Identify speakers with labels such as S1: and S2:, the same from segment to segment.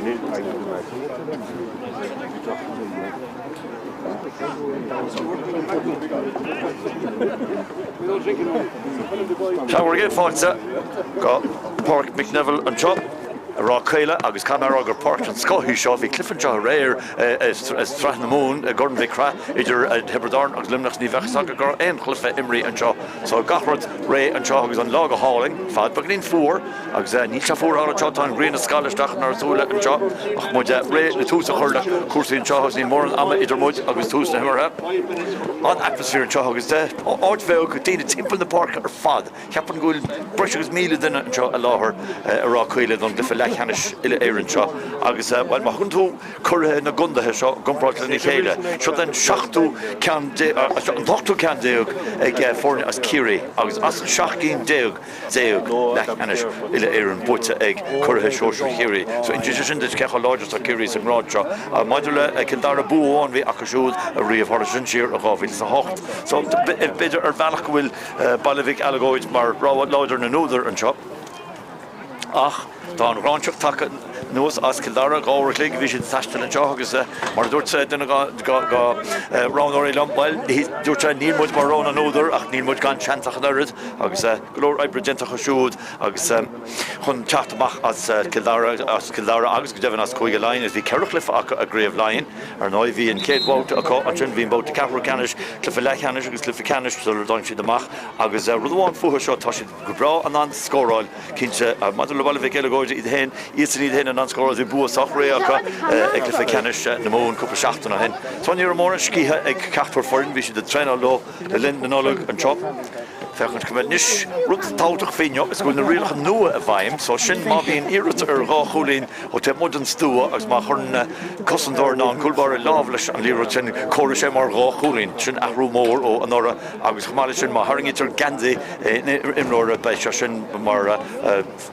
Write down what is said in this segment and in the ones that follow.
S1: Sea, bhur gcéad fáilte go Páirc Mick Neville anseo i Ráth Caola agus caithfidh mé a rá gur páirc den scoth í seo. Bhí cluiche anseo aréir i Sraith na Mumhan i gCorn Mhic Craith idir Tiobraid Árann agus Luimneach. Ní bheadh fhios agat go raibh aon chluiche imrithe anseo. So gach rud réidh anseo agus an lá go hálainn, fad beagáinín fuar. Agus níl sé fuar thall anseo, tá an ghrian ag scalladh isteach inár súile anseo ach muid réidh le tús a chur le cúrsaí anseo agus níl mórán ama idir muid agus tús na himeartha. An-atmaisféar anseo agus áit bheag, daoine timpeall na páirce ar fad. Cheapfainn go bhfuil breis agus 1,000 duine anseo i láthair i Ráth Caola don gcluiche leathcheannais uile-Éireann seo agus, bhuel, má thugann tú curaithe na gcontaetha seo i gcomparáid lena chéile, seo den seachtú ceann, an t-ochtú ceann déag ag foirne as Ciarraí agus as an 17 gcinn leathcheannais uile-Éireann buaite ag curaithe sóisir Chiarraí. So insíonn sé sin duit cé chomh láidir is atá Ciarraí sa ngrád seo. Maidir le Cill Dara, bua amháin a bhí acu siúd riamh, tharla sin siar i 2008. So b'fhéidir ar bhealach go bhfuil Baile Mhic Eileagóid mar rogha láidir na n-údar anseo. Ach tá an Ghráinseach tagtha anuas as Cill Dara, 2 uair a chloig a bhí siad ag taisteal anseo agus mar a dúirt duine de roghnóirí liom, bhuel, dúirt sé, níl muid mar rogha na n-údar ach níl muid gan seans ach an oiread agus go leor oibre déanta acu siúd agus chun teacht amach as Cill Dara, as Cill Dara agus go deimhin as Cúige Laighean agus bhí ceithre chluiche acu i gCraobh Laighean. Ar ndóigh bhí an chéad bhabhta acu, ansin bhí an babhta ceathrú ceannais, cluiche leathcheannais agus cluiche ceannais sular dtáinig siad amach agus rud amháin fúthu seo, tá siad go breá in ann scóráil. Cinnte, maidir le Baile Mhic Eileagóid iad féin, iadsan iad féin in ann scóráil, bhí bua sách réidh acu i gcluiche ceannais na Mumhan cúpla seachtain ó shin. So ní raibh mórán scíthe ag ceachtar foireann, bhí siad ag traenáil leo le linn na Nollag anseo. Féachaint go mbeidh anois rud tábhachtach faoi inniu is go bhfuil na rialacha nua i bhfeidhm, so sin má bhíonn iarracht ar dhá chúilín ó taobh amuigh den stua agus má chuireann cosantóir ná an cúlbáire lámh leis an liathróid sin, comhaireoidh sé mar dhá chúilín. Sin athrú mór ó anuraidh agus chomh maith leis sin má tharraingítear geansaí imreora beidh sé sin mar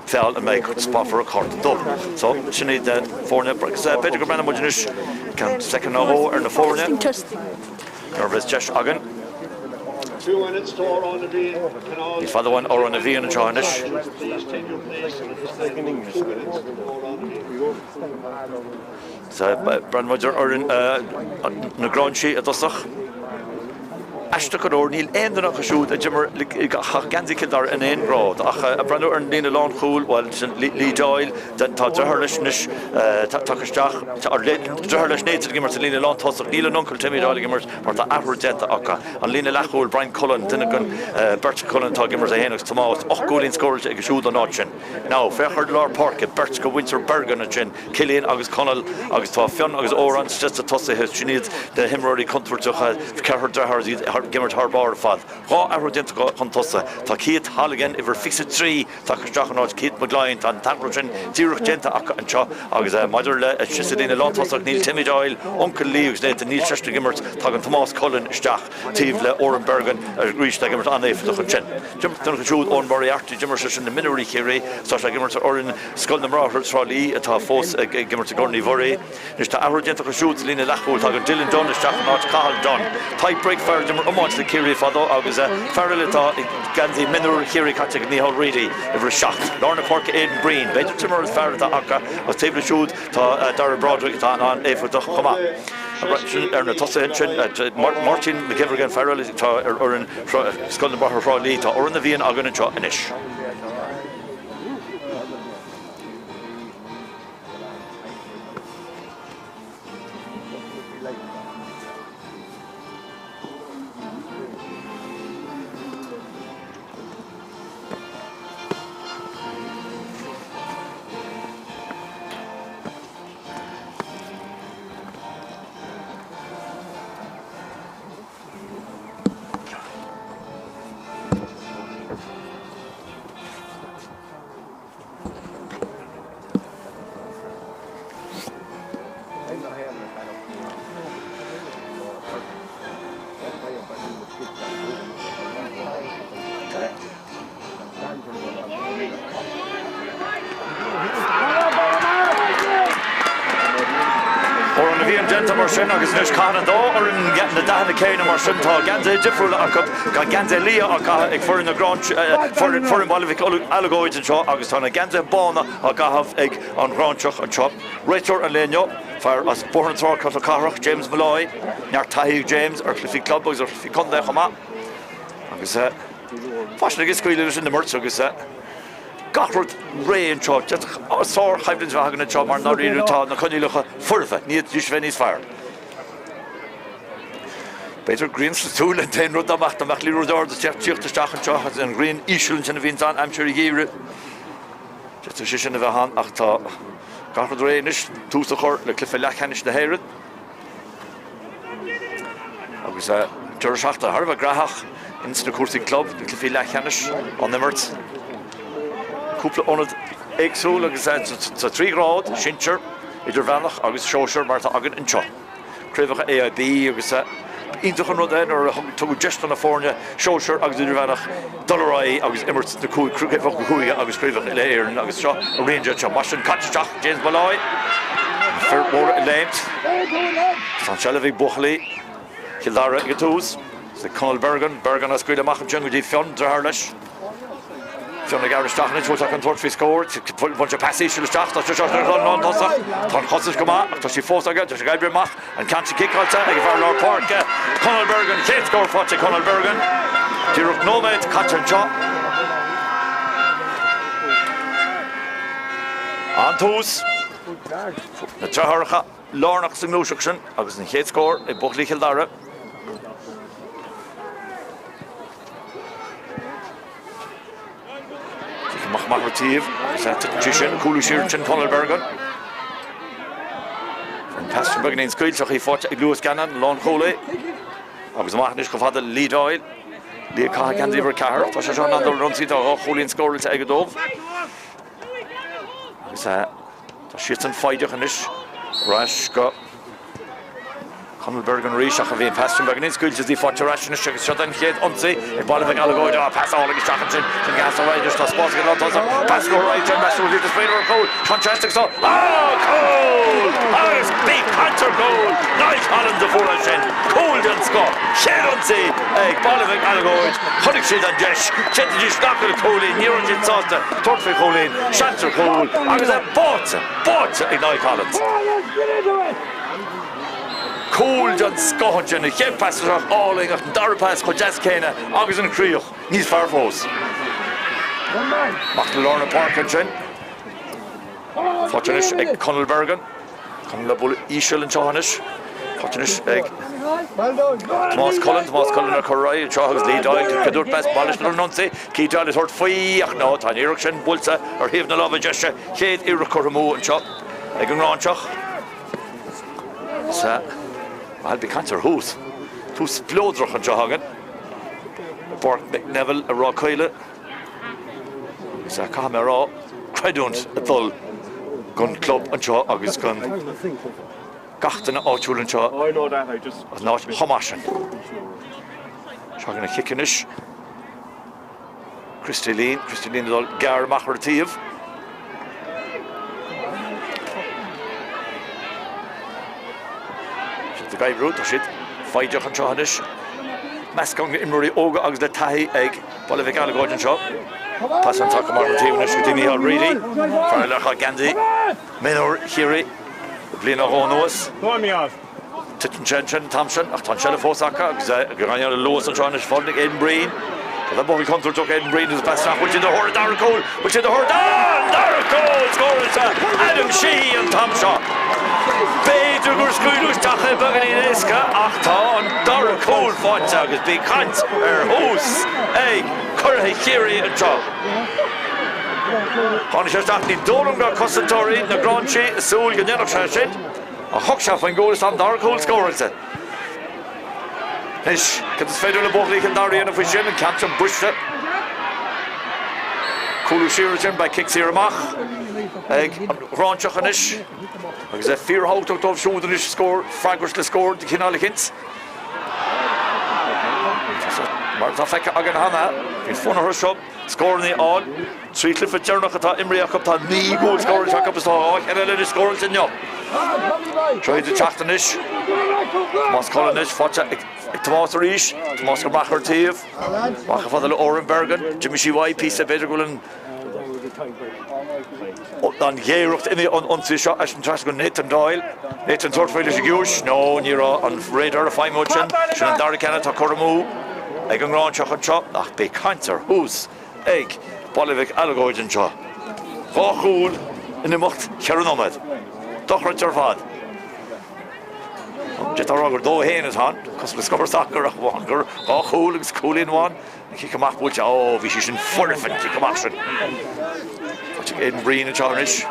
S1: feall a mbeidh spáfar cárta dubh. So, sin iad na foirne agus b'fhéidir go mbreathnóidh muid anois ceann soicind nó dhó ar na foirne nuair a bheas deis againn. Ní fada uainn Amhrán na bhFiann anseo anois. Breathnaíonn muid ar fhoireann na Gráinsí i dtosach. Aisteach go leor, níl aon duine acu siúd a d'imir chaith geansaí Chill Dara in aon ghrád. Ach ag breathnú ar an líne lánchúil, bhuel, sin Lee Doyle, tá deartháir leis anois tagtha isteach, deartháir leis Nathan ag imirt sa líne lántosach, níl an uncail Timmy Doyle ag imirt mar tá athrú déanta acu. An líne leathchúil, Brian Cullen, duine den bheirt Cullen atá ag imirt, é féin agus Tomás, 8 gcúilín scóráilte aige siúd ón áit sin. Now, féach ar lár páirce, beirt de mhuintir Bergin ansin. Cillian agus Conall agus tá Fionn agus Odhrán sna tosaithe, sin iad na himreoirí contúirteacha, ceathrar dearthár iad ag imirt thar barr ar fad. 2 athrú déanta acu chun tosaigh. Tá Keith Halligan, uimhir 23, tagtha isteach in áit Keith McGloin. Tá an t-athrú sin díreach déanta acu anseo agus maidir le sa líne lántosach níl Timmy Doyle, uncail Lee agus Nathan, níl seisean ag imirt. Tagann Tomás Cullen isteach taobh le Odhrán Bergin arís ag imirt an-éifeachtach ansin. D'imir siúd Eoin Moriarty, d'imir seisean le mionúirí Chiarraí, tá sé ag imirt ar fhoireann Scoil na mBráithre Trá Lí atá fós ag imirt i gCorn Uí Mhuirí. Anois tá athrú déanta acu siúd sa líne leathchúil. Tagann Dylan Dunne isteach in áit Cathal Dunne. Tadhg Briggs, fear a d'imir iomáint le Ciarraí fadó agus fear eile atá ag geansaí mionúir Chiarraí caite ag Micheál Reidy, uimhir 7. Lár na páirce Aidan Breen, b'fhéidir an t-imreoir is fearr atá acu agus taobh leis siúd tá Darragh Broderick atá an-éifeachtach chomh maith. Ar na tosaithe ansin, Máirtín McKivergan, fear eile atá ar fhoireann Scoil na mBráithre Thrá Lí. Tá Amhrán na bhFiann againn anseo anois. a bhíonn déanta mar sin agus anois caitheann an dá fhoireann na dathanna céanna mar sin tá geansaithe difriúla acu. Tá geansaithe liatha á gcaitheamh ag foireann na Gráinse, foireann Bhaile Mhic Alagóid anseo agus tá na geansaithe bána á gcaitheamh ag an Ghráinseach anseo. Réiteoir an lae inniu, fear as Bóthar na Trá, Cnoc na Cathrach, James Molloy. Neart taithí ag James ar chluichí club agus ar chluichí contae chomh maith agus faisean ag scaoileadh leis an imirt agus gach rud réidh anseo. D'fhéadfadh sár-choimhlint a bheith againn anseo mar i ndáiríre tá na coinníollacha foirfe, ní fhéadfaidís a bheith níos fearr. B'fhéidir grian sna súile an t-aon rud dá mbeadh dá mbeadh liathróid ard ag tíocht isteach anseo agus an ghrian íseal ansin a bhíonns ann aimsir an gheimhridh. D'fhéadfadh sé sin a bheith ann ach tá gach rud réidh anois tús a chur le cluiche leathcheannais na hÉireann. Agus deireadh seachtaine thar a bheith graitheach ins na cúrsaí club, na cluichí leathcheannais á n-imirt. Cúpla ionad éagsúil agus sa trí ghrád, sinsir, idirmheánach agus sóisear mar atá againn anseo. Craobhacha AIB agus b'iontach an rud é nuair a tugadh deis do na foirne sóisear agus idirmheánach dul ar aghaidh agus imirt sna craobhacha cúige agus craobhacha uile-Éireann agus seo a rian de seo. Mar sin caite isteach James Molloy, na fir mhóra ag léimt. Tá an tseilbh ag buachaillí Chill Dara ag an tús. Is ag Conall Bergin, Bergin á scaoileadh amach ansin go dtí Fionn, deartháir leis. Fionn ag gearradh isteach anois, bhfuil sé chun tabhairt faoi scór? Bhain sé pas íseal isteach, tá sé seo ar an lántosach. Tá an chosaint go maith ach tá sí fós aige, tá sé ag oibriú amach. An ceann sin ciceáilte ag an bhfear lár páirce, Conall Bergin, chéad scór faighte ag Conall Bergin. Díreach nóiméad caite anseo. An tús. Na deartháireacha lárnach sa ngluaiseacht sin agus an chéad scór ag buachaillí Chill Dara. Cic amach amach ar an taobh agus titeann sí sin, cúlú siar ansin Conall Bergin. An pas sin beagáinín scaoilteach í faighte ag Lewis Gannon, lánchúlaí. Agus amach anois chomh fada le Lee Doyle. Lee ag caitheamh geansaí uimhir 4. Tá sé seo in ann dul ar ionsaí, tá dhá chúilín scóráilte aige dóibh. Agus tá siadsan foighdeach anois ar ais go Conall Bergin arís ach bhí an pas sin beagáinín scaoilte is í faighte ar ais anois agus seo an chéad ionsaí ag Baile Mhic Alagóid. Á, pas álainn isteach ansin. Sin gas ar aghaidh anois. Tá spás ag an lántosach. Pas go ar aghaidh ansin. Meas tú an bhfuil smaoineamh ar chúl? Sean Chance agus tá. Á, cúl! Agus bí ag caint ar chúl! Niall Collins a fuair é sin. Cúl den scoth. Chéad ionsaí ag Baile Mhic Alagóid. Chonaic siad an deis. D'fhéadfaidís glacadh le cúilín. Ní raibh siad sásta tabhairt faoi chúilín. Seans ar chúl agus é báite, báite ag Niall Collins. Cúl den scoth ansin, an chéad pas isteach álainn ach an dara pas chomh deas céanna agus an chríoch níos fearr fós. Amach go lár na páirce ansin. Faighte anois ag Conall Bergin. Conall ag bualadh íseal anseo anois. Faighte anois ag Tomás Cullen. Tomás Cullen ag cur ar aghaidh anseo agus Lee Doyle. Cé dúirt best bail leis an ionsaí. Keith Doyle ag tabhairt faoi ach no, tá an iarracht sin buailte ar thaobh na láimhe deise. Chéad iarracht curtha amú anseo ag an nGráinseach. Sea, bhuel, bí ag caint ar thús. Tús spleodrach anseo againn i bPáirc Mick Neville i Ráth Caola. Sea, caithfidh mé a rá, creidiúint ag dul don chlub anseo agus don gach duine áitiúil anseo as an áit chomh maith sin. Seo againn an chic anois. Christy Leen, Christy Leen ag dul gearr amach ar an taobh. Siad ag oibriú, tá siad foighdeach anseo anois. Meascán d'imreoirí óga agus le taithí ag Baile Mhic Alagóid anseo. Pas an taca amach ar an taobh anois go dtí Micheál Reilly. Fear eile a chaith geansaí mionúir Chiarraí bliain nó dhó anuas. Titeann sé ansin an t-am sin ach tá an seilbh fós acu agus ag an luas anseo anois fáil ag Aidan Breen. Tá buachaillí contúirteach Aidan Breen agus pas isteach. Bhfuil siad a thabhairt an dara cúl? Bhfuil siad a thabhairt an dara cúl? Scóráilte Adam Sheehy an t-am seo. B'fhéidir gur scaoileadh isteach é beagáinín éasca ach tá an dara cúl faighte agus bí ag caint ar thús ag curaithe Chiarraí anseo. Tháinig sé isteach, ní dóigh liom go raibh cosantóirí na Gráinsí ag súil go ndéanfadh sé sin. Ach thug sé faoin gcúl is tá an dara cúl scóráilte. Anois, cad is féidir le buachaillí Chill Dara a dhéanamh faoi sin? An ceann sin briste. Cúlú siar ansin, beidh cic saor amach ag an Ghráinseach anois. Agus é fíorthábhachtach dóibh siúd anois scór, freagairt le scór de chineál eicínt. Mar atá feicthe againn cheana, bhí fonn orthu seo scóranna a fháil. Trí chluiche deireanach atá imrithe acu, tá 9 gcúl scóráilte acu agus tá 2 cheann eile anois scóráilte inniu. Seo iad ag teacht anois. Tomás Cullen anois, faighte ag Tomás arís. Tomás amach ar an taobh. Amach chomh fada le Odhrán Bergin. D'imigh sí uaidh píosa, b'fhéidir go bhfuil an an ghéireacht imithe ón ionsaí seo eisean trasna go Nathan Doyle. Nathan tabhairt faoi leis an gciumhais. No, ní raibh an radar ag feidhmiú ansin. Sin an dara ceann atá curtha amú ag an nGráinseach anseo ach beidh caint ar thús ag Baile Mhic Algóid anseo. 2 chúl in imeacht cheithre nóiméad. Dochreidte ar fad. D'fhéadfá a rá gur 2-1 atá ann, cosúil le scór sacair ach amháin gur 2 chúl agus cúilín amháin. An cic amach buailte, ó bhí sé sin foirfe an cic amach sin. Faighte ag Aidan Breen anseo anois.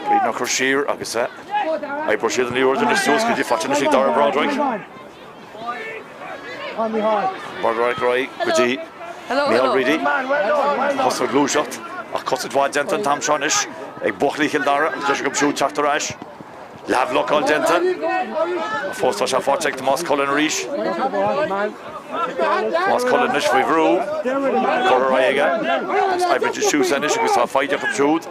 S1: Breen á cur siar agus oibreoidh siad an liathróid anois suas go dtí faighte anois ag Dara Broderick. Broderick ar aghaidh go dtí Micheál Reidy. Thosaigh gluaiseacht ach cosaint mhaith déanta an t-am seo anois ag buachaillí Chill Dara agus deis acu siúd teacht ar ais. Leathbhlocáil déanta. Fós tá sé faighte ag Tomás Cullen arís. Tomás Cullen anois faoi bhrú. Curtha ar aghaidh aige. Agus oibríonn siad suas anois agus tá foighdeach acu siúd.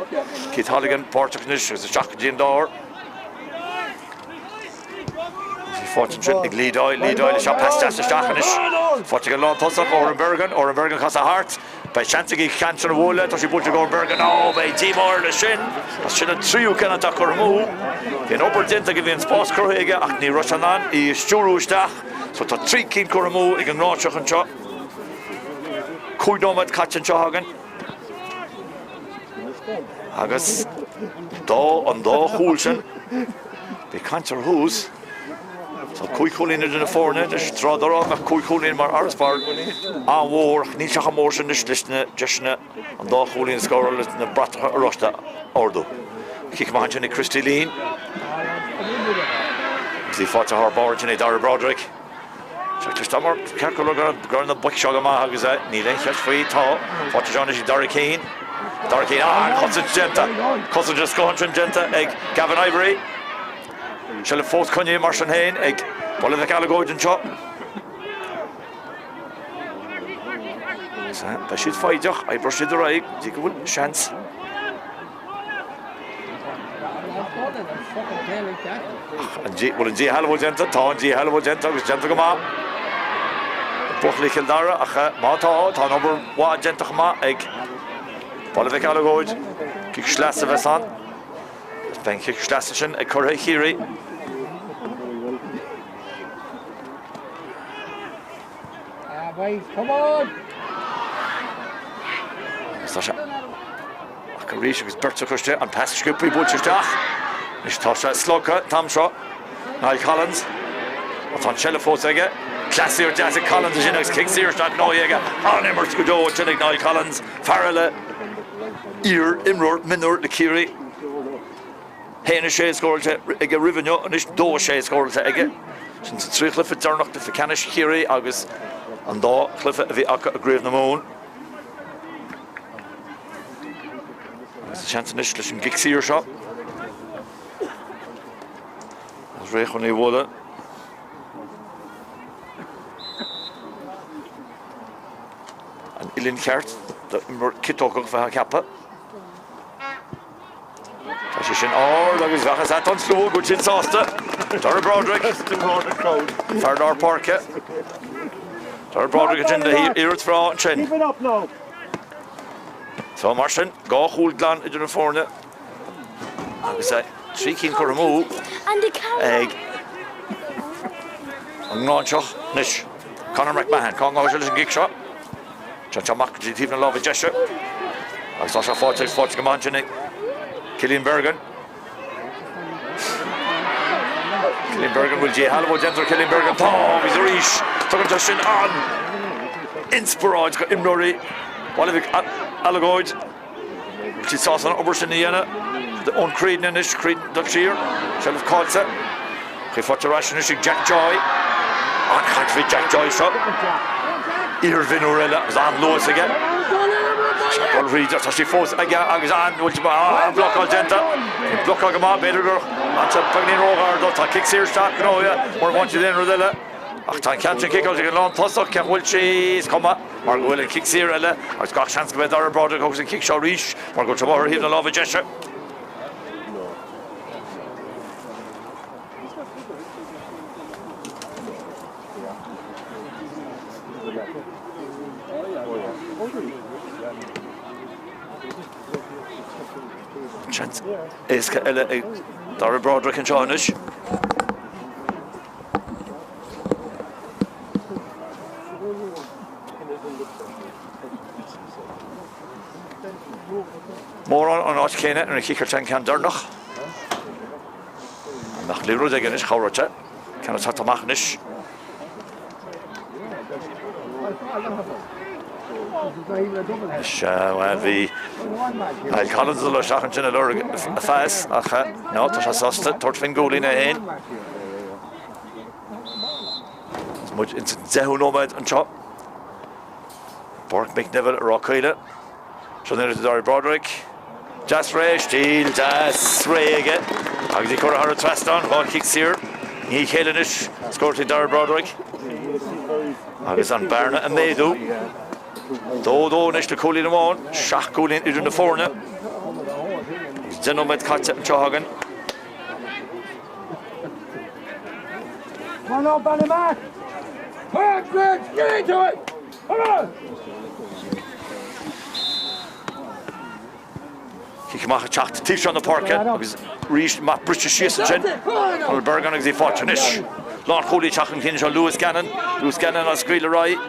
S1: Keith Halligan páirteach anois agus isteach go dtí an lár. Faighte ansin ag Lee Doyle. Lee Doyle isteach pas deas isteach anois. Faighte ag an lántosach Odhrán Bergin. Odhrán Bergin casadh thart. Beidh seans ag an cheann sin a bhualadh, tá sé buailte ag Odhrán Bergin, Ó, beidh díomá air leis sin. Agus sin an tríú ceann atá curtha amú. Bhí an obair déanta aige, bhí an spás cruthaithe aige ach ní raibh sé in ann í a stiúrú isteach. So tá 3 cinn curtha amú ag an nGráinseach anseo. 5 nóiméad caite anseo againn. Agus dá, an dá chúl sin, bhí caint ar thús. Tá 5 chúilín idir na foirne anois, tráth dá raibh ach 5 chúilín mar fharasbarr an-mhór ach níl sé chomh mór sin anois leis na deiseanna an dá chúilín a scóráil leis na bratacha oráiste a ardú. Cic amach ansin ag Christy Leen agus í faighte thar barr ansin ag Dara Broderick. Seo cloiste mar ceart go leor go raibh na boic seo go maith agus níl aon cheist faoi tá faighte anseo anois ag Dara Keane. Dara Keane, ah, cosaint déanta, cosaint den scoth ansin déanta ag Gavin Ivory. Seilbh fós coinnithe mar sin féin ag Baile Mhic Alagóid anseo. Beidh siad foighdeach, oibreoidh siad ar aghaidh go dtí go bhfuil seans. An bhfuil an díshealbhú déanta? Tá an díshealbhú déanta agus déanta go maith. Buachaillí Chill Dara ach má tá, tá an obair mhaith déanta chomh maith ag Baile Mhic Alagóid. Cic sleasa a bheas ann. Beidh an chic sleasa sin ag curaidh Chiarraí. Agus tá sé ach arís agus beirt acu istigh, an pas sciobtha buailte isteach. Anois tá sé slogtha an t-am seo. Niall Collins. Tá an tseilbh fós aige. Cleas deas ag Collins ansin agus cic saor isteach gnóthaithe aige. An-imirt go deo ansin ag Niall Collins. Fear eile. Iar-imreoir mionúir le Ciarraí. 1-6 scóráilte aige roimh inniu, anois 2-6 scóráilte aige. Sin sa trí chluiche deireanach de chluiche ceannais Chiarraí agus an dá chluiche a bhí acu i gCraobh na Mumhan. Agus an seans anois leis an gcic saor seo. Agus réidh chun í a bhualadh. An uillinn cheart d'imreoir ciotógach bheith á cheapadh. Tá sé sin ard agus bheadh a fhios agat ón slua go bhfuil siad sásta. Dara Broderick, fear lár páirce. Dara Broderick ansin le hiarracht bhreá ansin. Tá mar sin 2 chúl glan idir na foirne agus 3 cinn curtha amú ag an nGráinseach anois. Conor McMahon, cá ngabhfaidh sé leis an gcic seo? Téann sé amach go dtí taobh na láimhe deise agus tá sé faighte agus faighte go maith ansin ag Cillian Bergin. Cillian Bergin, bhfuil díshealbhú déanta ar Cillian Bergin? Tá agus arís tugann sé sin an inspioráid go imreoirí Bhaile Mhic Alagóid. Bhfuil siad sásta an obair sin a dhéanamh? Eoin Creedon anois, Creedon dul siar, seilbh caillte. Í faighte ar ais anois ag Jack Joy. An-chaint faoi Jack Joy seo. Iar-mhionúr eile agus an-luas aige. Dul thríd, tá sí fós aige agus an-bhlocáil déanta. Blocáil go maith, b'fhéidir gur fhan sé beagáinín róghar dó. Tá cic saor isteach gnóthaithe mura bhfaigheann siad aon rud eile. Ach tá an ceann sin ciceáilte ag an lántosach, cé bhfuil sí? Is cuma mar go bhfuil an cic saor eile agus gach seans go mbeidh Dara Broderick agus an cic seo arís mar go bhfuil sé amuigh ar thaobh na láimhe deise. Seans éasca eile ag Dara Broderick anseo anois. Mórán an áit chéanna inar chiceáil sé an ceann deireanach. An mbeadh liathróid aige anois, chabhródh sé. Ceann ag teacht amach anois. Sea, bhuel, bhí Niall Collins ag dul isteach ansin ag lorg a phas ach ná, tá sé sásta tabhairt faoin gcúilín é féin. Is muid ins an deichiú nóiméad anseo. Páirc Mick Neville i Ráth Caola. Seo an Dara Broderick. Deas réidh, stíl deas réidh aige agus í curtha thar an trasnán, 2 chic saor i ndiaidh a chéile anois scóráilte ag Dara Broderick agus an bearna ag méadú. 2-2 anois le cúilín amháin, 7 gcúilín idir na foirne agus 10 nóiméad caite anseo againn.
S2: Come on, Ballymac! Patrick, get into it! Come on!
S1: Cic amach ag teacht taobh seo na páirce agus arís maith briste síos ansin. Conal Bergin agus í faighte anois. Lánchúlaí ag teacht chun cinn anseo Lewis Gannon. Lewis Gannon á scaoileadh ar aghaidh.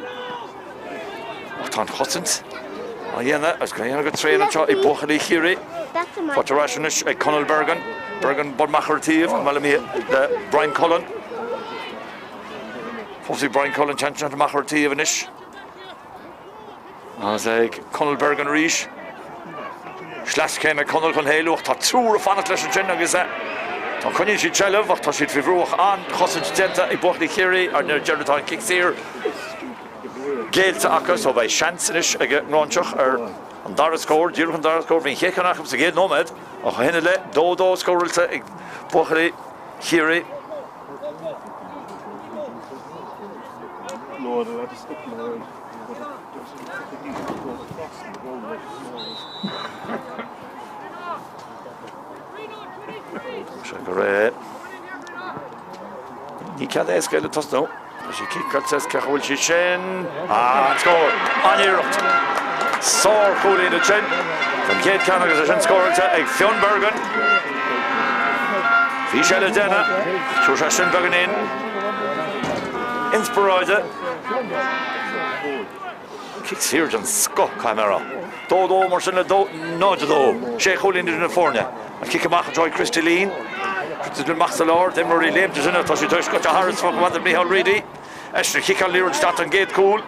S1: Ach tá an chosaint á dhéanamh agus á dhéanamh go tréan anseo ag buachaillí Chiarraí. Faighte ar ais anois ag Conal Bergin. Bergin bun amach ar an taobh chomh maith le Brian Cullen. Fós ag Brian Cullen seans amach ar an taobh anois. Agus ag Conal Bergin arís. Sleaschéim ag Conal chun éalú ach tá triúr ag fanacht leis ansin agus tá coinníonn siad seilbh ach tá siad faoi bhrú ach an-chosaint déanta ag buachaillí Chiarraí ar deireadh tá an cic saor géillte acu so beidh seans anois ag an nGráinseach ar an dara scór, díreach an dara scór. Bhí an chéad cheann acu sa gcéad nóiméad ach ó shin i leith 2-2 scóráilte ag buachaillí Chiarraí. Sé go réidh. Ní cead éasca le tosnú. Tá sí ciceáilte is cé bhfuil sí sin? Ah, an scór! An-iarracht! Sár-chúilín ansin. An chéad ceann agus é sin scóráilte ag Fionn Bergin. Bhí sé le déanamh. Fuair sé sin beagáinín inspioráide. Cic saor den scoth, caithfidh mé a rá. 2-2 mar sin le 0-2. Sé chúilín idir na foirne. An cic amach anseo ag Chris Dilleen. Chris Dilleen amach sa lár. D'imreoirí léimte sin tá sí tar éis scoite thar is chomh fada Micheál Reidy. Eisean a chiceáil an liathróid isteach don gcéad chúl.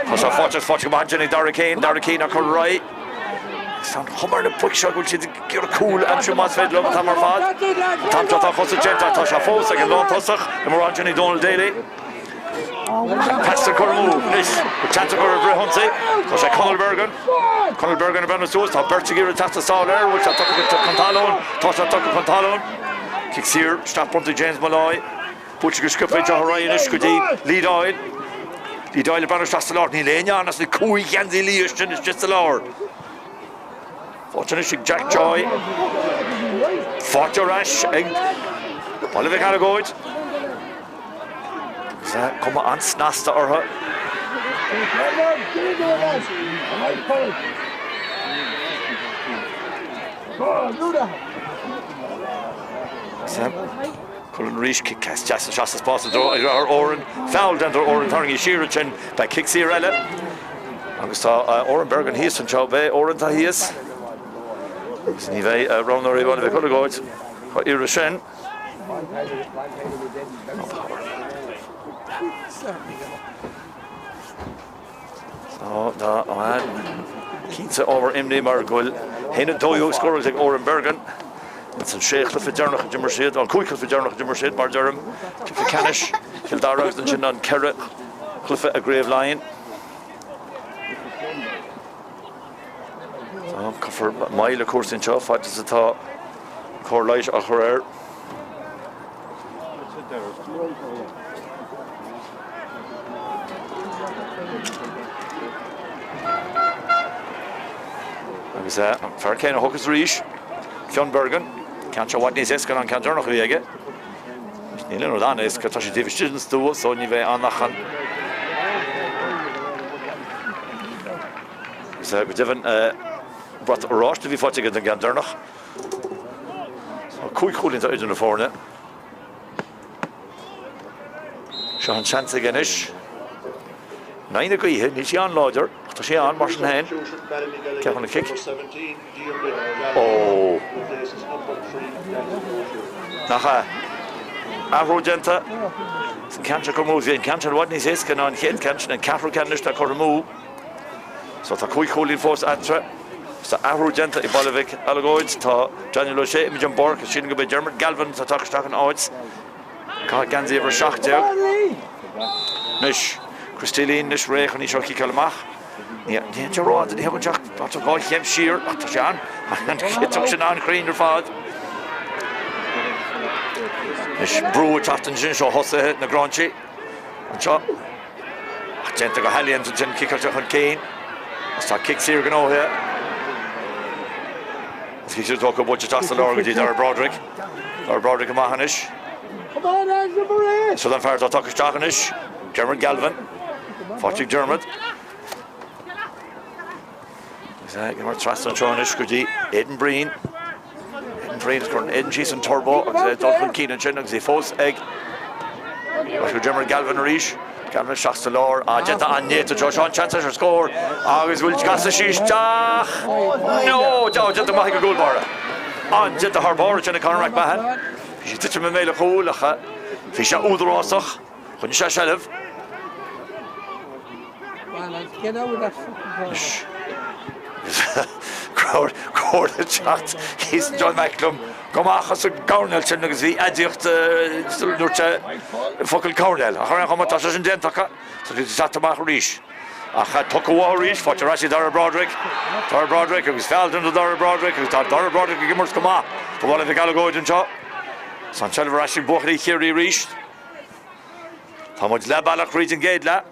S1: Tá sé faighte faighte go maith ansin ag Dara Keane. Dara Keane á cur ar aghaidh. Tá an chuma ar na boic seo go bhfuil siad ag iarraidh cúl a aimsiú más féidir leo an t-am ar fad. An t-am seo tá cosaint déanta ach tá sé fós ag an lántosach i mórán sin ag Donal Daly. Pas curtha amú anois. Seans a chur ar fhrithionsaí. Tá sé Conal Bergin. Conal Bergin ag breathnú suas. Tá beirt ag iarraidh teacht sall air. Bhfuil sé tugtha chun talún? Tá sé tugtha chun talún. Cic saor isteach bronnta ag James Molloy. Buailte go sciobtha ag Joe Ryan anois go dtí Lee Doyle. Lee Doyle ag breathnú isteach sa lár. Níl éinne ann as na cúig gheansaí liath sin istigh sa lár. Faighte anois ag Jack Joy. Faighte ar ais ag Baile Mhic Airgóid. Cuma an-snasta orthu. Cullen arís, cic deas isteach sa spás i dtreo a dheartháir Odhrán. Foul déanta ar Odhrán tarraingthe siar ansin. Beidh cic saor eile. Agus tá Odhrán Bergin thíos anseo. Beidh Odhrán tá thíos. Agus ní bheidh roghnóirí Bhaile Mhic Uileagóid á iarraidh sin. Tá cinnte ábhar imní mar go bhfuil 1-12 scóráilte ag Odhrán Bergin ins an sé chluiche deireanach a d'imir siad, an cúig chluiche deireanach a d'imir siad mar deirim, cluiche ceannais Chill Dara agus ansin an ceithre chluiche i gCraobh Laighean. Caithfear moill le cúrsaí anseo fad is atá cóir leighis á chur air. Agus an fear céanna a thiocfas arís, Fionn Bergin. Ceann seo i bhfad níos éasca ná an ceann deireanach a bhí aige. Níl aon rud an-éasca, tá sé taobh istigh den stua so ní bheidh ann ach an. Agus go deimhin, brat oráiste a bhí faighte aige don gceann deireanach. Tá 5 chúilín atá idir na foirne. Seo an seans aige anois. In aghaidh na gaoithe, níl sí an-láidir, ach tá sí ann mar sin féin. Ceapann an cic. Ó! Nach ea? Athrú déanta. Is an ceann seo curtha amú. Bhí an ceann seo i bhfad níos éasca ná an chéad ceann sin, an ceathrú ceann anois atá curtha amú. So tá 5 chúilín fós eatarthu. Tá athrú déanta ag Baile Mhic Alagóid. Tá Daniel O'Shea imithe den bpáirc agus sílim gurb é Dermot Galvin atá tagtha isteach ina áit. Ag caitheamh geansaí uimhir 17. Anois, Christy Leen anois réidh chun í seo a chiceáil amach. Ní théann sé rófhada, ní thugann sé ach tá dhá chéim siar ach tá sé an, an chiotóg sin an-chruinn ar fad. Anois brú ag teacht ansin seo thosaithe na Gráinsí anseo. Ach déanta go healaíonta ansin, ciceáilte chun cinn agus tá cic saor gnóthaithe. Agus cic saor tógtha buailte isteach sa lár go dtí Dara Broderick. Dara Broderick amach anois. Seo an fear atá tagtha isteach anois, Dermot Galvin. Faighte ag Dermot. Agus ag imirt trasna anseo anois go dtí Aidan Breen. Aidan Breen is cuireann Aidan síos an turbo agus é ag dul chun cinn ansin agus é fós ag go Dermot Galvin arís. Galvin isteach sa lár. Ah, déanta an-néata anseo. Seo an seans ar scór agus bhfuil casadh sí isteach. No! Déanta maith ag an gcúl báire. An-déanta thar barr ansin ag Conor McMahon. Bhí sí titim i mbéal an chúil ach bhí sé údarásach. Choinnigh sé seilbh. Comhairle teacht thíos John McCallum go amach as an gcoirnéal sin agus bhí aidiacht dúirt sé focal coirnéal. Ach ar aon chuma tá sé sin déanta acu. Tá siad ag teacht amach arís. Ach tugtha uathu arís, faighte ar ais ag Dara Broderick. Dara Broderick agus feall déanta do Dara Broderick agus tá Dara Broderick ag imirt go maith do Bhaile Mhic Alagóid anseo. Tá an tseilbh ar ais ag buachaillí Chiarraí arís. Tá muid leath bealach thríd an gcéad leath.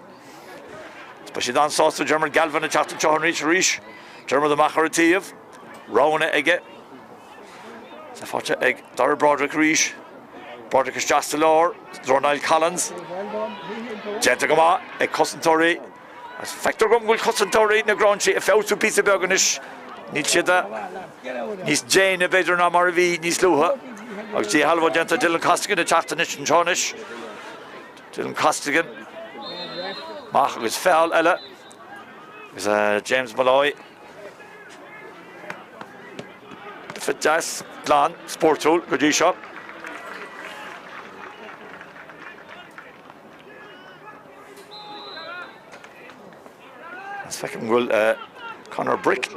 S1: Beidh siad an-sásta Dermot Galvin ag teacht anseo arís arís. Dermot amach ar an taobh. Roghanna aige. Tá faighte ag Dara Broderick arís. Broderick isteach sa lár. Treo Niall Collins. Déanta go maith ag cosantóirí. Agus feictear dom go bhfuil cosantóirí na Gráinsí ag feabhsú píosa beag anois. Níl siad níos déine b'fhéidir ná mar a bhí níos luaithe. Agus díshealbhú déanta Dylan Costigan ag teacht anois anseo anois. Dylan Costigan. Amach agus feall eile. Agus James Molloy. Cluiche deas, glan, spórtúil go dtí seo. Is feicim go bhfuil Conor Brick.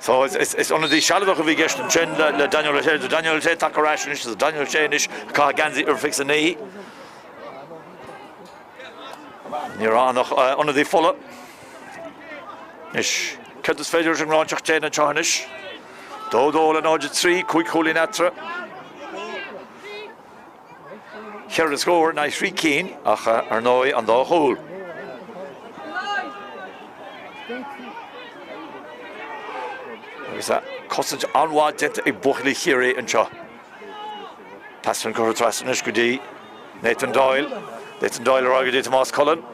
S1: So is ionadaí sealadach a bhí i gceist ansin le Daniel O'Shea. Tá Daniel O'Shea tagtha ar ais anois. Tá Daniel O'Shea anois ag caitheamh geansaí uimhir 29. Ní raibh ann ach ionadaí fola. Anois, céard is féidir leis an nGráinseach déanamh anseo anois? 2 2 le 0 3, 5 chúilín eatarthu. Ceithre scór in aghaidh thrí cinn ach ar ndóigh an dá chúl. Agus cosaint an-mhaith déanta ag buachaillí Chiarraí anseo. Pas curtha trasna anois go dtí Nathan Doyle. Nathan Doyle ar aghaidh go dtí Tomás Cullen.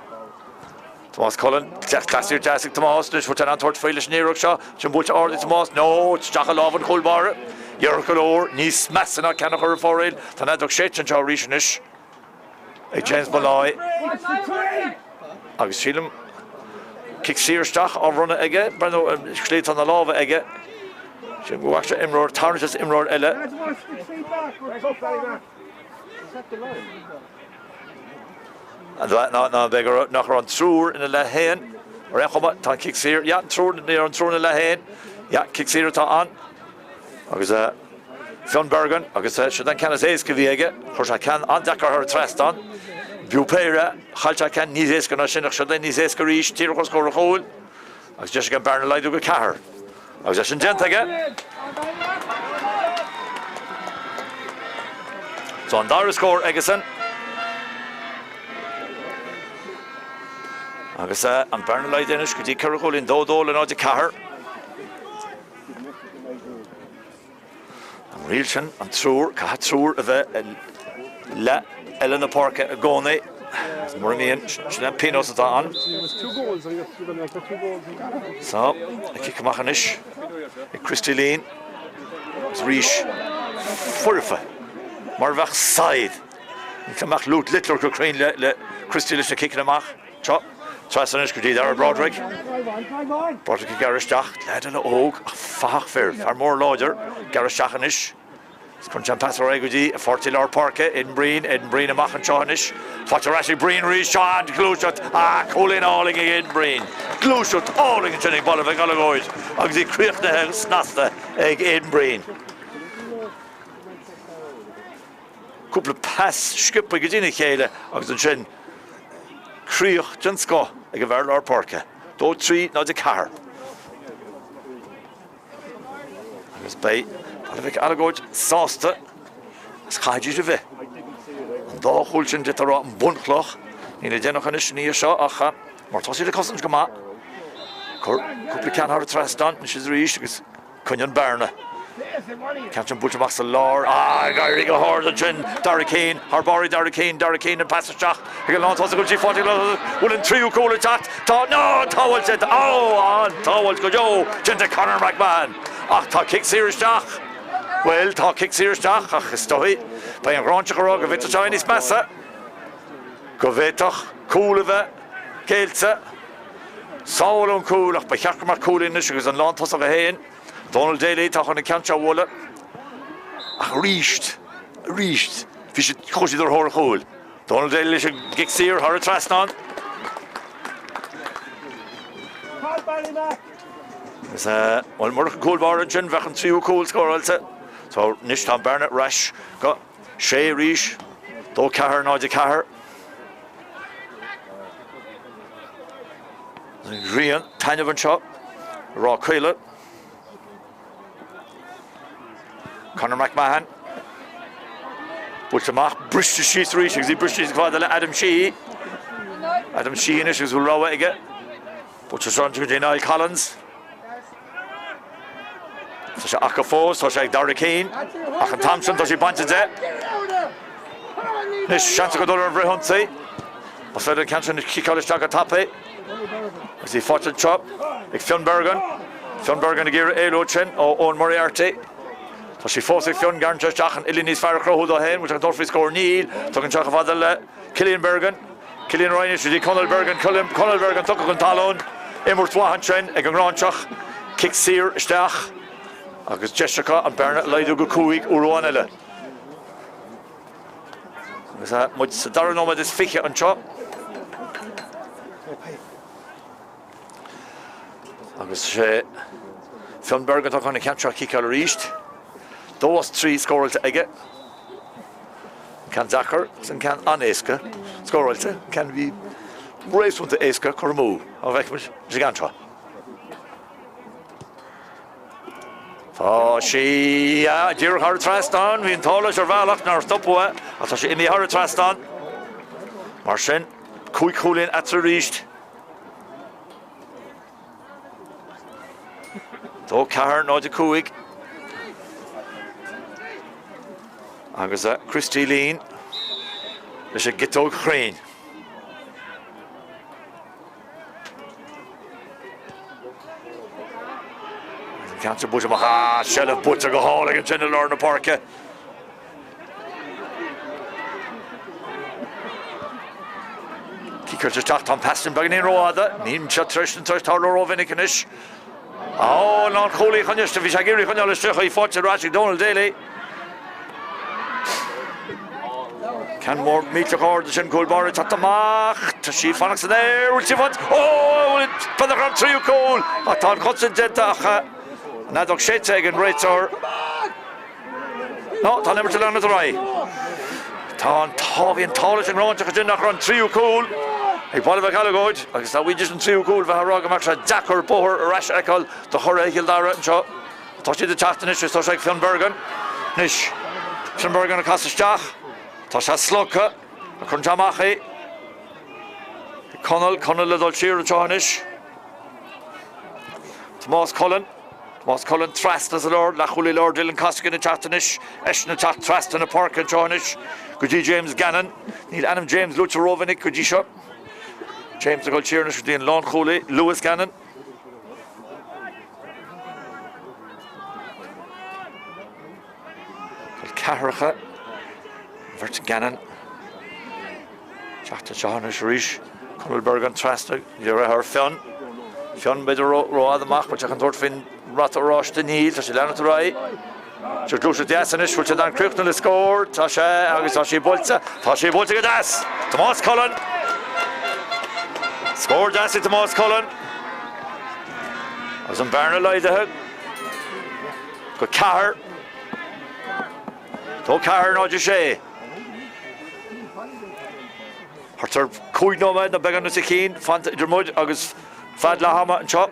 S1: Tomás Cullen, cleas deas ag Tomás anois, bhfuil sé in ann tabhairt faoi leis an iarracht seo? Sin buailte ard ag Tomás, no, isteach i lámh an chúl báire. Iarracht go leor, níos measa ná ceann a chur ar fóraoil. Tá an fheadóg séidte anseo arís anois ag James Molloy. Agus sílim cic saor isteach á bhronnadh aige, breathnú slí tá na lámha aige. Sílim go bhfaca sé imreoir tarraingt as imreoir eile. Ná b'fhéidir nach raibh an triúr ina leith féin. Ar aon chuma, tá an cic saor. Yeah, an triúr, ní raibh an triúr ina leith féin. Yeah, cic saor atá ann. Agus Fionn Bergin, agus sin an ceann is éasca a bhí aige. Chuir sé ceann an-deacair thar an trasnán. B'fhiú péire. Chaill sé ceann níos éasca ná sin, ach seo é níos éasca arís. Díreach os comhair an chúil. Agus deis aige an bearna a laghdú go ceathair. Agus é sin déanta aige. So an dara scór aigesan. Agus an bearna laghdaithe anois go dtí 4 chúilín, 2 2 le 0 4. An riail sin, an triúr, caithfidh triúr a bheith i leath eile na páirce i gcónaí. Agus mura mbíonn, sin an pionós atá ann. So, an cic amach anois ag Christy Leen. Agus arís, foirfe, mar a bheadh saighead. Ní go mbeadh Luke Littler chomh cruinn le Christy leis na ciceanna amach. Seo, trasna anois go dtí Dara Broderick. Broderick ag gearradh isteach. Leaid eile óg ach fathach fir. Fear mór láidir. Gearradh isteach anois. Is cuireann sé an pas ar aghaidh go dtí a pháirtí lár páirce, Aidan Breen. Aidan Breen amach anseo anois. Faighte ar ais ag Breen arís. Seo an-ghluaiseacht. Ah, cúilín álainn ag Aidan Breen. Gluaiseacht álainn ansin ag Baile Mhic Alagóid agus í críochnaithe snasta ag Aidan Breen. Cúpla pas sciobtha go dtína chéile agus ansin críoch den scoth ag an bhfear lár páirce. 2 3 0 4. Agus beidh Baile Mhic Alagóid sásta is caithfidís a bheith. An dá chúl sin d'fhéadfá a rá an bunchloch. Níl le déanamh anois ina dhiaidh seo ach mar tá siad ag cosaint go maith. Cuir cúpla ceann thar an trasnán anois is arís agus Coinnigh an bearna. Ceann sin buailte amach sa lár. Ah, ag éirí go hard ansin. Dara Keane, thar barr ag Dara Keane, Dara Keane an pas isteach ag an lántosach go bhfuil sí faighte ag an lántosach. Bhfuil an tríú cúl ag teacht? Tá, no, an tsábháilt déanta. Oh, an tsábháilt go deo déanta ag Conor McMahon. Ach tá cic saor isteach. Bhuel, tá cic saor isteach ach is dóigh, beidh an Ghráinseach ag rá go bhféadfadh sé a bheith níos measa. Go bhféadfadh cúl a bheith géillte. Sábháladh an cúl ach ba cheart go mbeadh cúilín anois agus an lántosach é féin, Donal Daly, atá chun an ceann seo a bhualadh. Ach arís, arís, bhí siad, chuaigh siad ar thóir an chúil. Donal Daly leis an gcic saor thar an trasnán. Agus, bhuel, murach an cúl báire ansin, bheadh an tríú cúl scóráilte. So, anois tá an bearna ar ais go sé arís, 2 4 0 4. An ghrian ag taitneamh anseo i Ráth Caola. Conor McMahon. Buailte amach, briste síos arís agus í briste síos fada le Adam Sheehy. Adam Sheehy anois agus bhfuil rogha aige. Buailte isteach go dtí Niall Collins. Tá sé acu fós, tá sé ag Dara Keane, ach an t-am sin tá sí bainte de. Anois, seans acu dul ar an bhfrithionsaí. Más féidir an ceann sin a chiceáil isteach go tapaidh. Agus í faighte anseo ag Fionn Bergin. Fionn Bergin ag iarraidh éalú ansin ó Eoin Moriarty. Tá sí fós ag Fionn, gearrann sé isteach an uillinn níos fearr a chruthú dó féin, bhfuil sé ag dul faoi scór? Níl. Tugann sé chomh fada le Cillian Bergin. Cillian Ryan anois go dtí Conall Bergin, Conall Bergin tugtha chun talún, imirt mhaith ansin ag an nGráinseach, cic saor isteach agus deis acu an bearna a laghdú go 5 uair amháin eile. Agus muid sa dara nóiméad is 20 anseo. Agus sé Fionn Bergin atá chun an ceann seo a chiceáil arís. 2 as 3 scóráilte aige. An ceann deacair agus an ceann an-éasca scóráilte, an ceann a bhí réasúnta éasca curtha amú. Cá bhfeicfimid leis an gceann seo? Tá sí díreach thar an trasnán. Bhí an t-ádh leis ar bhealach nár stopadh é ach tá sí imithe thar an trasnán. Mar sin, 5 chúilín eatarthu arís. 2 4 0 5 Agus Christy Leen leis an gciotóg chruinn. An ceann seo buailte amach. Ah, seilbh buaite go hálainn ansin i lár na páirce. Ciceáilte isteach, tá an pas sin beagáinín rófhada. Níl sé tar éis tar éis tarlú rómhinic anois. Ó, an lánchúlaí chun bhí sé ag iarraidh choinneáil isteach í faighte ar ais ag Donal Daly. Ceann mór millteach ard sin cúl báire teacht amach. Tá sí ag fanacht san aer, bhfuil sí fad? Ó, b'fhéidir an tríú cúl! Ach tá an chosaint déanta ach an fheadóg séidte ag an réiteoir. No, tá an imirt ag leanacht ar aghaidh. Tá an t-ádh, bhí an t-ádh leis an nGráinseach ansin nach raibh an tríú cúl ag Baile Mhic Alagóid agus dá bhfaighidís an tríú cúl bheifeá ag rá go mbeadh sé deacair bóthar ar ais a fheiceáil do churaidh Chill Dara anseo. Tá siad ag teacht anois agus tá sé ag Fionn Bergin. Anois, Fionn Bergin ag casadh isteach. Tá sé slogtha. Cuireann sé amach é. Conall, Conall le dul siar anseo anois. Tomás Cullen, Tomás Cullen trasna sa lár, leathchúlaí láir Dylan Costigan ag teacht anois, eisean ag teacht trasna na páirce anseo anois go dtí James Gannon. Níl ainm James luaite rómhinic go dtí seo. James ag dul siar anois go dtí an lánchúlaí, Lewis Gannon. Col ceathracha, an bheirt Gannon. Teacht anseo anois arís. Conall Bergin trasna dheartháir Fionn. Fionn b'fhéidir rófhada amach, bhfuil sé chun tabhairt faoin mbrat oráiste? Níl, tá sé ag leanúint ar aghaidh. Seo gluaiseacht deas anois, bhfuil sé in ann críochnú le scór? Tá sé agus tá sí buailte. Tá sí buailte go deas! Tomás Cullen! Scór deas ag Tomás Cullen. Agus an bearna laghdaithe go 4. 2 4 0 6. Thart ar 5 nóiméad nó beagán os a chionn fanta idir muid agus fad leath ama anseo.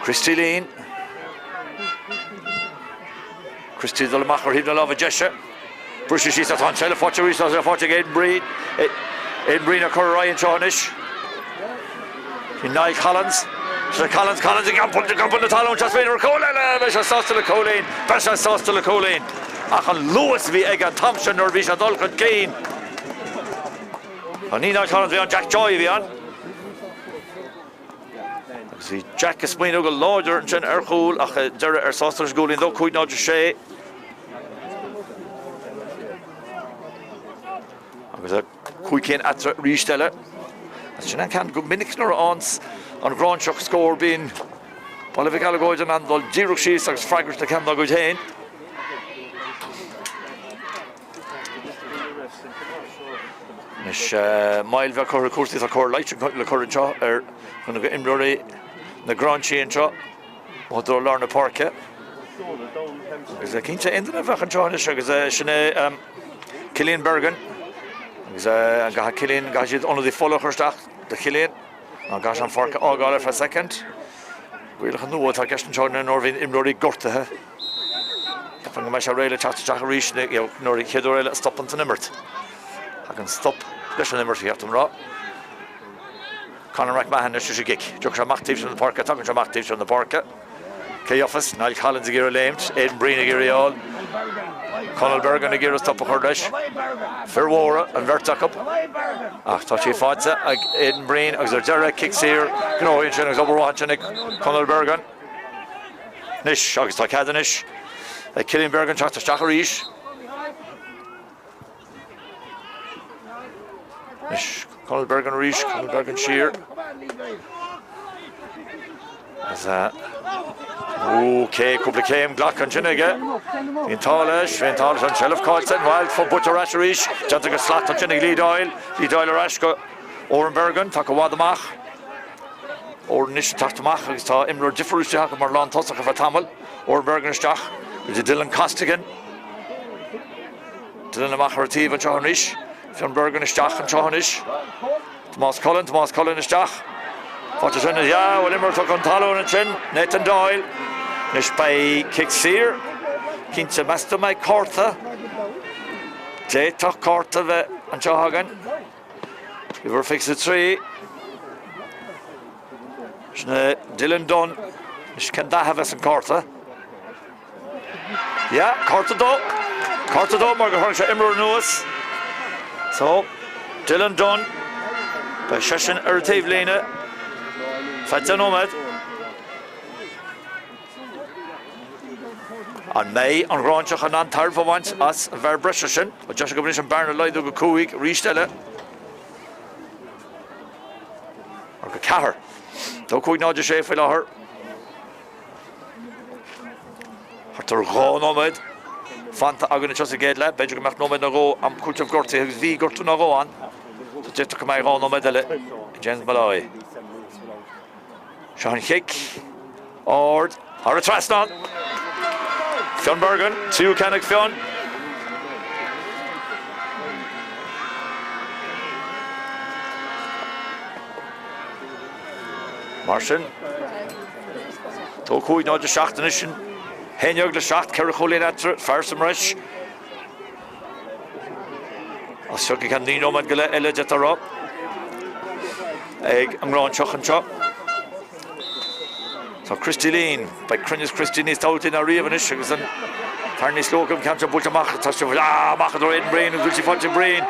S1: Christy Leen. Christy ag dul amach ar thaobh na láimhe deise. Briseadh síos tá an tseilbh faighte arís, tá sé faighte ag Aidan Breen. Aidan Breen ag cur ar aghaidh anseo anois. Bhí Niall Collins. Sé Collins, Collins ag iompar na talún, seans b'fhéidir ar chúl eile, beidh sé sásta le cúilín, beidh sé sásta le cúilín. Ach an luas a bhí aige an t-am sin nuair a bhí sé ag dul chun cinn. Ní Niall Collins a bhí ann, Jack Joy a bhí ann. Agus bhí Jack ag smaoineamh go láidir ansin ar chúl ach deireadh ar sásta leis an gcúilín 2 5 0 6. Agus 5 cinn eatarthu arís eile. Sin an ceann go minic nuair a fhaigheanns an Ghráinseach scór bíonn Baile Mhic Alagóid in ann dul díreach síos agus freagairt le ceann dá gcuid féin. Anois moill bheag curtha ar chúrsaí tá cóir leighis le cur anseo ar dhuine d'imreoirí na Gráinsí anseo i dtreo lár na páirce. Agus cinnte aon duine a bheadh anseo anois agus sin é Cillian Bergin agus an gcaithfidh Cillian, an gcaithfidh siad ionadaí fola a chur isteach do Chillian nó an gcaithfidh sé an pháirc a fhágáil ar feadh soicind. Rialacha nua atá i gceist anseo nuair a bhíonn imreoirí gortaithe. Ceapaim go mbeidh sé réidh le teacht isteach arís nuair an chéad uair eile a stopann an imirt. Tagann stop leis an imirt, ba cheart dom rá. Conor McMahon anois leis an gcic. Tiocfaidh sé amach taobh seo na páirce, tagann sé amach taobh seo na páirce. Cé gheofas? Niall Collins ag iarraidh léimt, Aidan Breen ag iarraidh é a fháil. Conall Bergin ag iarraidh stop a chur leis. Fir mhóra an bheirt acu. Ach tá sí faighte ag Aidan Breen agus ar deireadh cic saor gnóthaithe ansin agus obair mhaith ansin ag Conall Bergin. Anois agus tá cead anois ag Cillian Bergin teacht isteach arís. Anois Conall Bergin arís, Conall Bergin siar. Agus ok, cúpla céim glactha ansin aige. Bhí an t-ádh leis, bhí an t-ádh leis an tseilbh caillte, bhuel, buaite ar ais arís, déanta go slachtmhar ansin ag Lee Doyle, Lee Doyle ar ais go Odhrán Bergin, tagtha i bhfad amach. Odhrán anois ag teacht amach agus tá imreoir difriúil isteach acu mar lántosach ar feadh tamaill. Odhrán Bergin isteach go dtí Dylan Costigan. Dylan amach ar an taobh anseo anois. Fionn Bergin isteach anseo anois. Tomás Cullen, Tomás Cullen isteach. Faighte sin, yeah, bhfuil imreoir tugtha chun talún ansin, Nathan Doyle. Anois beidh cic saor. Cinnte, meas tú an mbeidh cárta? D'fhéadfadh cárta a bheith anseo againn. Uimhir 23. Sin é Dylan Dunne. Anois cén dath a bheas an cárta? Yeah, cárta dó. Cárta dó mar gur tharraing sé imreoir anuas. So, Dylan Dunne. Beidh seisean ar an taobhlíne. Feadh 10 nóiméad. An mbeidh an Ghráinseach in ann tairbhe a bhaint as an bhfear breise sin? Tá deis acu anois an bearna a laghdú go 5 arís eile. Or go 4. 2 5 0 6 faoi láthair. Thart ar 2 nóiméad fanta againn anseo sa gcéad leath. B'fhéidir go mbeadh nóiméad nó dhó am cúiteamh gortaithe agus bhí gortú nó dhó ann. So d'fhéadfadh go mbeidh 2 nóiméad eile ag James Molloy. Seo an chic. Ard. Thar an trasnán. Fionn Bergin, tríú ceann ag Fionn. Mar sin, 2 5 0 7 anois sin. 11 le 7, 4 chúilín eatarthu, fear sa mbreis. As seo go ceann 9 nóiméad go leith eile d'fhéadfá a rá ag an nGráinseach anseo. Tá Christy Leen, beidh cruinneas Christy níos tábhachtaí ná riamh anois agus an fear níos lú acu an ceann seo buailte amach, tá sé amach i dtreo Aidan Breen agus bhfuil sí faighte ag Breen.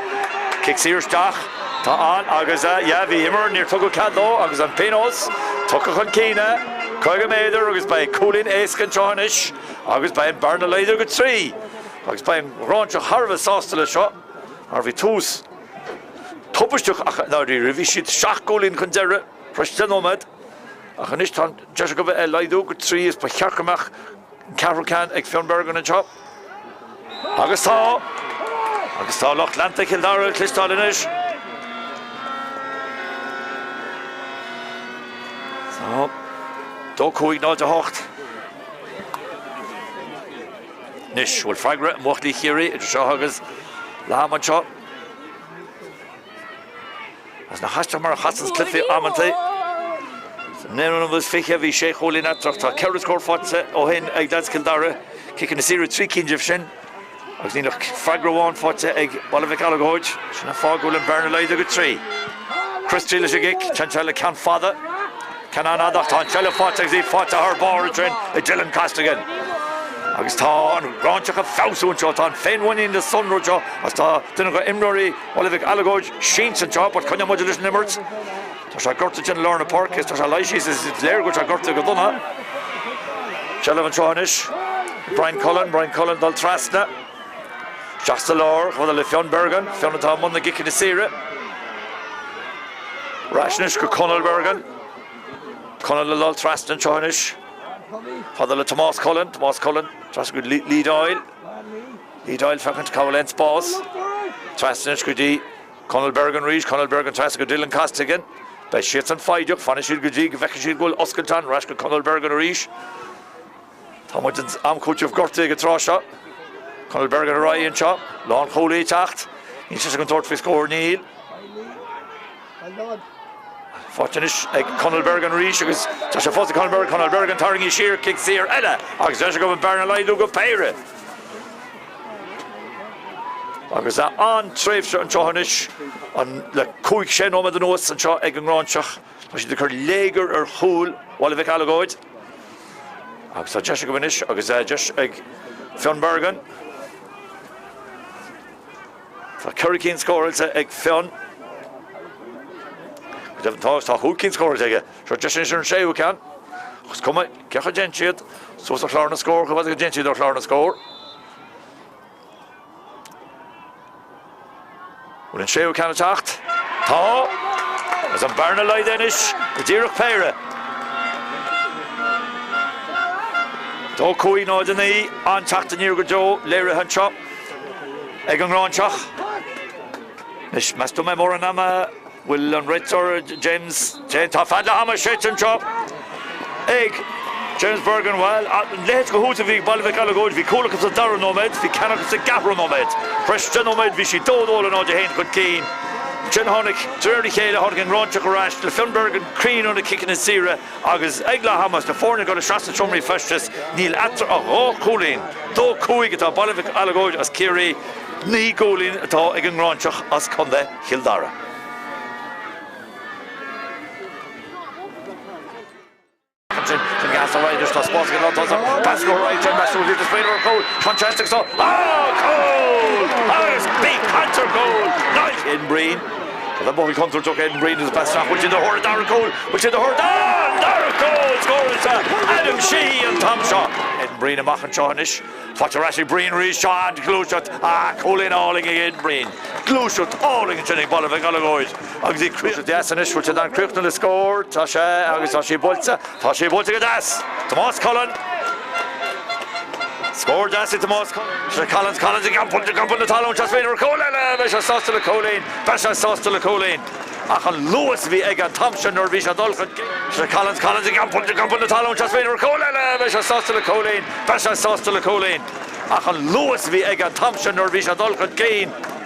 S1: Cic saor isteach, tá ann agus yeah bhí imreoir, níor tugadh cead dó agus an pionós tugtha chun cinn, 50 méadar agus beidh cúilín éasca anseo anois agus beidh an bearna laghdaithe go 3 agus beidh an Ghráinseach thar a bheith sásta leis seo mar bhí tús tubaisteach ach i ndáiríre bhí siad seacht gcúilín chun deiridh tar éis 10 nóiméad. Ach anois tá an deis acu é a laghdú go 3 is ba cheart go mbeadh an ceathrú ceann ag Fionn Bergin anseo. Agus tá! Agus tá lucht leanta Chill Dara ag cloisteáil anois. Tá 2 5 0 8. Anois, bhfuil freagra ag buachaillí Chiarraí idir seo agus leath ama anseo? Agus nach aisteach mar a chasann cluichí amantaí. Sa naoú nóiméad is 20 bhí sé chúilín eatarthu. Tá ceithre scór faighte ó shin ag leaids Chill Dara. Ciceanna saoire 3 cinn díobh sin. Agus níl ach freagra amháin faighte ag Baile Mhic Alagóid. Sin an fáth go bhfuil an bearna laghdaithe go 3. Christy leis an gcic. Téann sé le ceann fada. Ceann an-fhada ach tá an tseilbh faighte agus í faighte thar barr ansin ag Dylan Costigan. Agus tá an Ghráinseach ag feabhsú anseo. Tá an féinmhuinín le sonrú anseo agus tá duine de imreoirí Bhaile Mhic Alagóid sínte anseo but coinneoidh muid leis an imirt. Tá sé gortaithe ansin i lár na páirce is tá sé luí síos is is léir go bhfuil sé gortaithe go dona. Seilbh anseo anois. Brian Cullen, Brian Cullen dul trasna. Isteach sa lár, chomh fada le Fionn Bergin, Fionn atá i mbun na gciceanna saoire. Ar ais anois go Conal Bergin. Conal ag dul trasna anseo anois. Fada le Tomás Cullen, Tomás Cullen trasna go Lee Doyle. Lee Doyle féachaint cá bhfuil aon spás. Trasna anois go dtí Conal Bergin arís, Conal Bergin trasna go Dylan Costigan. Beidh siadsan foighdeach, fanfaidh siad go dtí go bhfeicfidh siad go bhfuil oscailt ann, ar ais go Conal Bergin arís. Tá muid in am cúitimh gortaithe ag an tráth seo. Conal Bergin ar aghaidh anseo. Lánchúlaí ag teacht. Níl seisean chun tabhairt faoi scór, níl. Faighte anois ag Conal Bergin arís agus tá sé fós ag Conal Bergin, Conal Bergin tarraingthe siar, cic saor eile agus deis acu an bearna a laghdú go péire. Agus an-tréimhse anseo anois an le 5, 6 nóiméad anuas anseo ag an nGráinseach. Tá siad ag cur léigear ar chúil Bhaile Mhic Alagóid agus tá deis acu anois agus deis ag Fionn Bergin. Tá 4 cinn scóráilte ag Fionn. Go deimhin tá, tá 5 cinn scóráilte aige. Seo deis anois ar an séú ceann. Ach is cuma cé chaoi a dtéann siad suas ar chlár na scór, chomh fada go dtéann siad ar chlár na scór. Bhfuil an séú ceann ag teacht? Tá! Agus an bearna laghdaithe anois go díreach péire. 2 5 0 9 An-teacht aniar go deo léirithe anseo ag an nGráinseach. Anois, meas tú an mbeidh mórán ama Bhfuil an réiteoir James Tá fead leath ama séidte anseo ag James Bergin. Bhuel, a leithéid de thús a bhí ag Baile Mhic Alagóid. Bhí cúl acu sa dara nóiméad, bhí ceann acu sa gceathrú nóiméad. Tar éis 10 nóiméad bhí siad 2 2 le 0 1 chun cinn. Ansin tháinig, de réir a chéile, tháinig an Gráinseach ar ais le Fionn Bergin cruinn ó na ciceanna saoire agus ag leath ama, na foirne ag dul isteach sna seomraí feistis, níl eatarthu ach dhá chúilín. 2 5 atá Baile Mhic Alagóid as Ciarraí, 9 gcúilín atá ag an nGráinseach as Contae Chill Dara. Ansin sin gas ar aghaidh tá spás ag an lántosaí pas go ar aghaidh sin meas tú bhfuil spéir ar chúl Sean Chance agus tá cúl agus bí caint ar chúl Nice Aidan Breen Tá an buachaill contúirteach Aidan Breen agus pas isteach bhfuil siad ar thóir an dara cúl bhfuil siad ar thóir an dara cúl scóráilte Adam Sheehy an t-am seo Aidan Breen amach anseo anois Faighte ar ais ag Breen arís, seo an-ghluaiseacht, ah, cúilín álainn ag Aidan Breen. Gluaiseacht álainn ansin ag Baile Mhic Alagóid agus í críochnaithe deas anois, bhfuil sé in ann críochnú le scór? Tá sé agus tá sí buailte, tá sí buailte go deas! Tomás Cullen! Scór deas ag Tomás Cullen. Sé Collins, Collins ag iompar, ag iompar na talún, seo is féidir cúl eile, beidh sé sásta le cúilín, beidh sé sásta le cúilín. Ach an luas a bhí aige an t-am sin nuair a bhí sé ag dul chun cinn. Sé Collins, Collins ag iompar, ag iompar na talún, seo is féidir cúl eile, beidh sé sásta le cúilín, beidh sé sásta le cúilín. Ach an luas a bhí aige an t-am sin nuair a bhí sé ag dul chun cinn.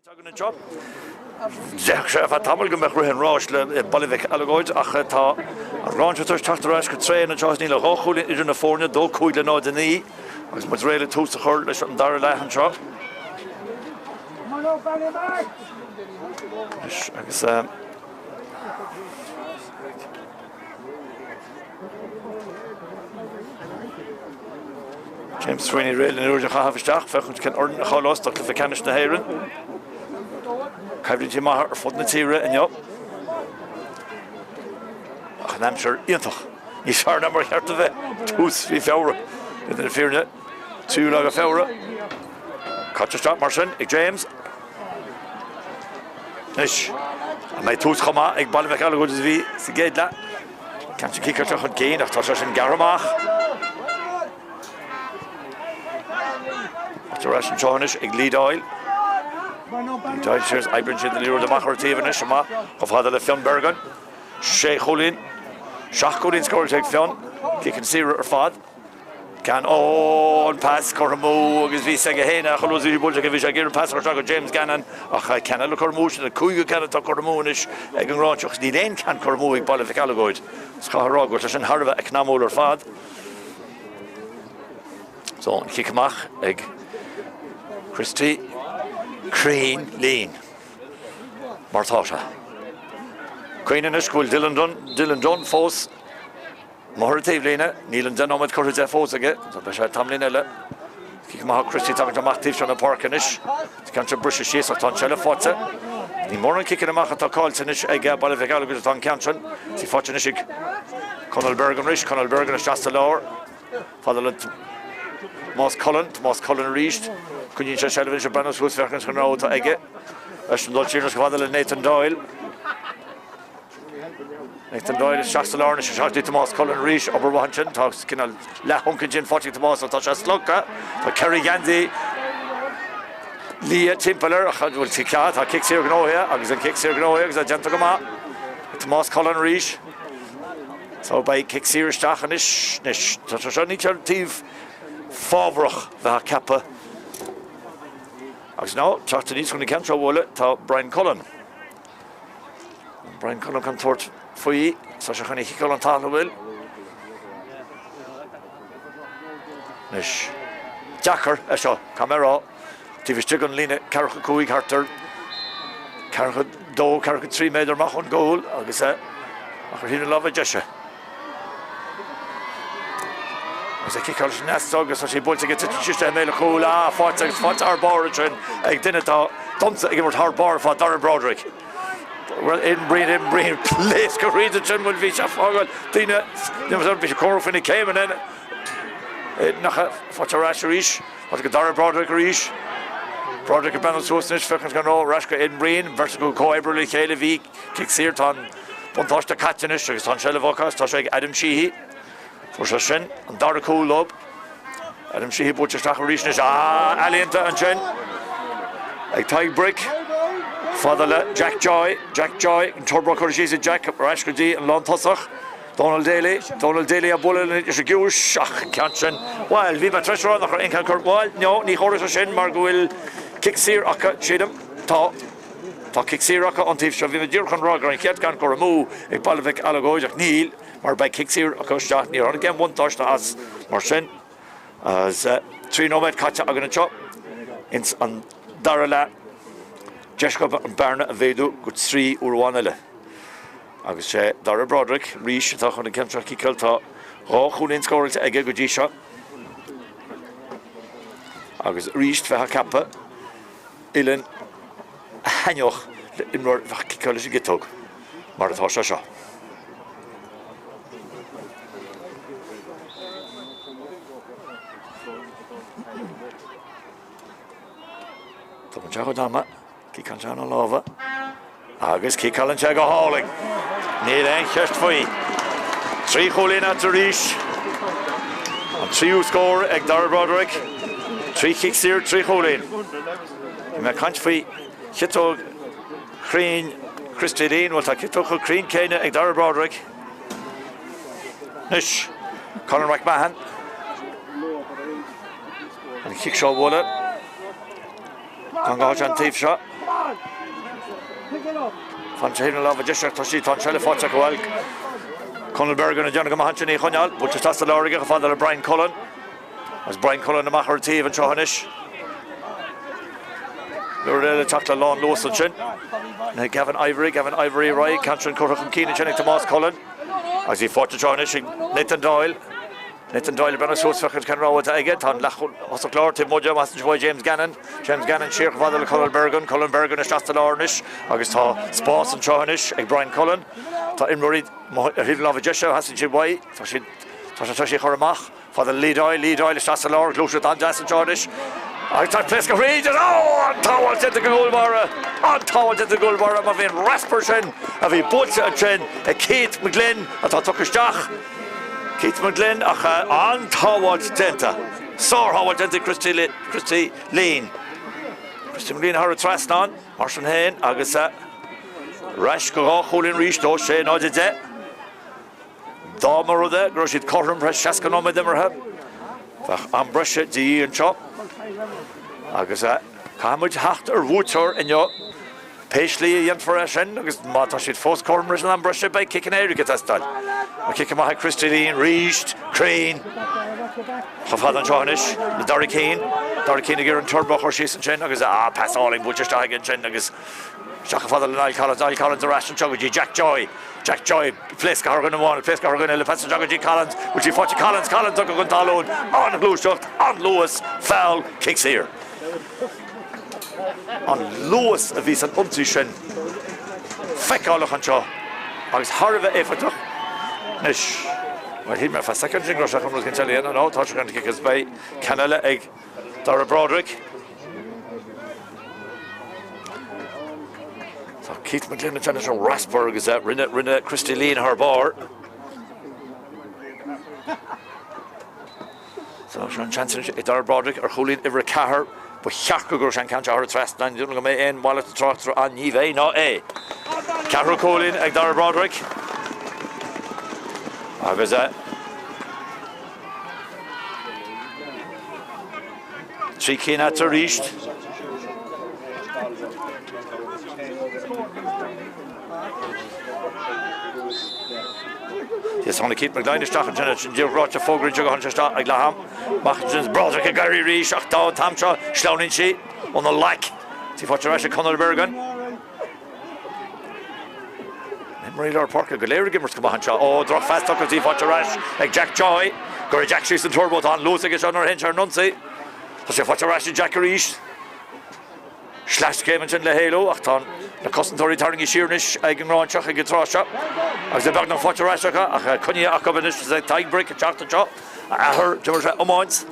S1: Caite againn anseo. D'fhéadfadh sé ar feadh tamaill go mbeadh rith an ráis le Baile Mhic Alagóid ach tá an Ghráinseach tar éis teacht ar ais go tréan anseo is níl ach 2 chúilín idir na foirne, 2 5 le 0 9 agus muid réidh le tús a chur leis an dara leath anseo. Anois agus. James Sweeney réidh le liathróid a chaitheamh isteach, féachaint cén fhoireann a cháileos do chluiche ceannais na hÉireann. Coimhlintí maithe ar fud na tíre inniu. Ach an aimsir iontach, níos fearr ná mar cheart a bheith, tús mhí Feabhra, idir na fírinne, 3ú lá de Feabhra. Caite isteach mar sin ag James. Anois, an mbeidh tús chomh maith ag Baile Mhic Alagóid is a bhí sa gcéad leath? Ceann sin ciceáilte chun cinn ach tá sé sin gearrtha amach. Faighte ar ais anseo anois ag Lee Doyle. Lee Doyle siar, oibríonn siad an liathróid amach ar an taobh anois, amach chomh fada le Fionn Bergin. Sé chúilín, seacht gcúilín scóráilte ag Fionn, ciceanna saora ar fad. Ceann, ó, an pas curtha amú agus bhí a fhios aige féin é, chomh luath is a bhí sé buailte aige bhí sé ag iarraidh an pas a chur isteach go James Gannon ach ceann eile curtha amú, sin an cúigiú ceann atá curtha amú anois ag an nGráinseach. Níl aon cheann curtha amú ag Baile Mhic Alagóid. Is caithfidh a rá go bhfuil sé sin thar a bheith eacnamúil ar fad. So, an chic amach ag Christy Cruinn Lín mar atá sé. Cuimhnigh anois go bhfuil Dylan Dunne, Dylan Dunne fós Amuigh ar an taobhlíne, níl an 10 nóiméad curtha de fós aige, so beidh sé tamaillín eile. Cic amach Christy tagtha amach taobh seo na páirce anois. Tá ceann seo briseadh síos ach tá an tseilbh faighte. Ní mórán ciceanna amach atá caillte anois ag Baile Mhic Alagóid atá an ceann sin. Tá faighte anois ag Conall Bergin arís, Conall Bergin isteach sa lár. Fada le Tomás Cullen, Tomás Cullen arís. Coinníonn sé seilbh anois ag breathnú suas féachaint an rogha atá aige. Leis an dul siar anois chomh fada le Nathan Doyle. Nathan Doyle isteach sa lár anois, isteach go dtí Tomás Cullen arís, obair mhaith ansin, tá cineál leath-shonc ansin faighte ag Tomás ach tá sé slogtha, tá 4 gheansaí liath timpeall air ach bhfuil cic tá cic saor gnóthaithe agus an cic saor gnóthaithe agus é déanta go maith ag Tomás Cullen arís. So beidh cic saor isteach anois, anois tá sé seo níl sé ar an taobh fábharach bheith á ceapadh agus ná teacht aníos chun an ceann seo a bhualadh tá Brian Cullen. Brian Cullen chun tabhairt faoi. Tá sé chun a chiceáil an talamh bhfuil. Anois, deacair é seo, caithfidh mé a rá. Taobh istigh den líne 45 thart ar 42, 43 méadar amach ón gcúl agus é ach ar thaobh na láimhe deise. Agus é ciceáil leis an eastóg agus tá sé buailte aige titeann sé isteach i mbéal an chúil. Ah, faighte agus faighte thar barr ansin ag duine atá domsa ag imirt thar barr ar fad, Darragh Broderick. Bhuel, Aidan Breen, Aidan Breen, pléascadh thríd ansin, bhuel bhí sé fágáil daoine, bhí sé comhrá faoi na céimeanna. Aidan ach faighte ar ais arís, faighte go Darragh Broderick arís. Broderick ag breathnú suas anois, féachaint gan ar ais go Aidan Breen, beirt acu ag comhoibriú le chéile, bhí cic saor, tá an Buntáiste caite anois agus tá an seilbh acu agus tá sé ag Adam Sheehy. Fuair sé sin an dara cúl dóibh. Adam Sheehy buailte isteach arís anois. Ah, ealaíonta ansin ag Tadhg Brick. Fada le Jack Joy. Jack Joy, an turbo curtha síos ag Jack ar ais go dtí an lántosach. Donal Daly. Donal Daly á bualadh leis an gciumhais ach an ceann sin, bhuel, bhí mé tar éis a rá nach raibh aon cheann curtha, bhuel, no, ní chomhaireann sé sin mar go bhfuil cic saor acu, sílim. Tá. Tá cic saor acu an taobh seo. Bhí mé díreach chun rá go raibh an chéad ceann curtha amú ag Baile Mhic Alagóid ach níl, mar beidh cic saor acu isteach. Níor tháinig aon bhuntáiste as mar sin. Agus 3 nóiméad caite againn anseo ins an dara leath. Deis acu an bearna a mhéadú go 3 uair amháin eile. Agus sé Darragh Broderick arís atá chun an ceann seo a chiceáil. Tá 2 chúilín scóráilte aige go dtí seo. Agus arís bheith á ceapadh uillinn a thaitneodh le imreoir a bheadh ag ciceáil leis an gciotóg, mar atá sé seo. Tugann sé a chuid ama, ciceálann sé na lámha agus ciceálann sé go hálainn. Níl aon cheist faoi. 3 chúilín eatarthu arís. An tríú scór ag Darragh Broderick. 3 chic saor, 3 chúilín. Bhí mé ag caint faoi chiotóg chruinn Christy Leen. Bhuel, tá ciotóg chomh cruinn céanna ag Darragh Broderick. Anois, Conor McMahon. An chic seo a bhualadh. Tá an taobh seo. Fan sé na lámha deise ach tá sí, tá an tseilbh faighte acu. Bhuel, Conal Bergin ag déanamh go maith ansin í a choinneáil. Buailte isteach sa lár aige chomh fada le Brian Cullen. Agus Brian Cullen amach ar an taobh anseo anois. Imreoir eile ag teacht le lán luas ansin. Gavin Ivory, Gavin Ivory ar aghaidh, ceann sin curtha chun cinn ansin ag Tomás Cullen. Agus í faighte anseo anois ag Nathan Doyle. Nathan Doyle ag breathnú suas féachaint cén rogha atá aige. Tá an leath-thosach láir taobh amuigh de, measann sé uaidh James Gannon. James Gannon siar chomh fada le Conal Bergin. Conal Bergin isteach sa lár anois agus tá spás anseo anois ag Brian Cullen. Tá imreoirí ar thaobh na láimhe deise, theastaigh siad uaidh. Tá siad, tá sé tar éis í a chur amach. Fada le Lee Doyle, Lee Doyle isteach sa lár, gluaiseacht an-deas anseo anois. Agus tá pléascadh thríd is ó! An tsábháil déanta ag an gcúl báire! An tsábháil déanta ag an gcúl báire má bhí an raspar sin a bhí buailte ansin ag Keith McGlynn atá tugtha isteach. Keith McGlynn ach an tsábháil déanta. Sár-shábháil déanta ag Christy, Christy Leen. Christy McGlynn thar an trasnán, mar sin féin, agus ar ais go 2 chúilín arís, 2 6 0 10. Dá mba rud é go raibh siad cothrom tar éis 60 nóiméad imeartha, bheadh am breise de dhíth anseo agus caithfidh muid theacht ar bhuaiteoir inniu, pé slí a dhéanfar é sin agus má tá siad fós cothrom tar éis an am breise, beidh ciceanna éirice ag teastáil. An cic amach ag Christy Leen arís, cruinn, chomh fada anseo anois le Darragh Keane. Darragh Keane ag iarraidh an turbo a chur síos ansin agus ah, pas álainn buailte isteach aige ansin agus isteach chomh fada le Niall Collins. Niall Collins ar ais anseo go dtí Jack Joy. Jack Joy, pléascadh thar dhuine amháin, pléascadh thar dhuine eile, pas isteach go dtí Collins, bhfuil sí faighte Collins, Collins tugtha chun talún, an-ghluaiseacht, an-luas, foul, cic saor. An luas a bhí san ionsaí sin feiceálach anseo agus thar a bheith éifeachtach. Anois, bhuel, shíl mé ar feadh soicind sin go raibh sé chun rud éicint eile a dhéanamh, nó tá sé chun cic is beidh ceann eile ag Dara Broderick. Tá Keith McGlynn ansin leis an raspar agus rinne rinne Christy Leen thar barr. So seo an seans anois ag Dara Broderick ar chúilín uimhir 4. Ba cheart go gcuirfeadh sé an ceann seo thar an trasnán. Ní dóigh liom go mbeidh aon mhalairt tráchtaire ann, ní bheidh ná é. Ceathrú cúilín ag Dara Broderick. Agus 3 cinn eatarthu arís. Is tháinig Keith McGlynn isteach ansin ansin díreach ráite fógraí anseo go tháinig sé isteach ag leath am. Amach ansin is Broderick ag éirí arís ach tá an t-am seo sleamhnaíonn sí óna ghlac. Í faighte ar ais ag Conor Bergin. Imreoirí lár páirce go léir ag imirt go maith anseo. Ó, drochphas tugtha is í faighte ar ais ag Jack Joy. Cuirfidh Jack síos an turbo. Tá an luas aige seo nuair a théann sé ar an ionsaí. Tá sé faighte ar ais ag Jack arís. Sleaschéim ansin le héalú ach tá na cosantóirí tarraingthe siar anois ag an nGráinseach ag an tráth seo. Agus é beagnach faighte ar ais acu ach coinnithe acu anois is ag Tadhg Brick ag teacht anseo. A athair, d'imir sé iomáint.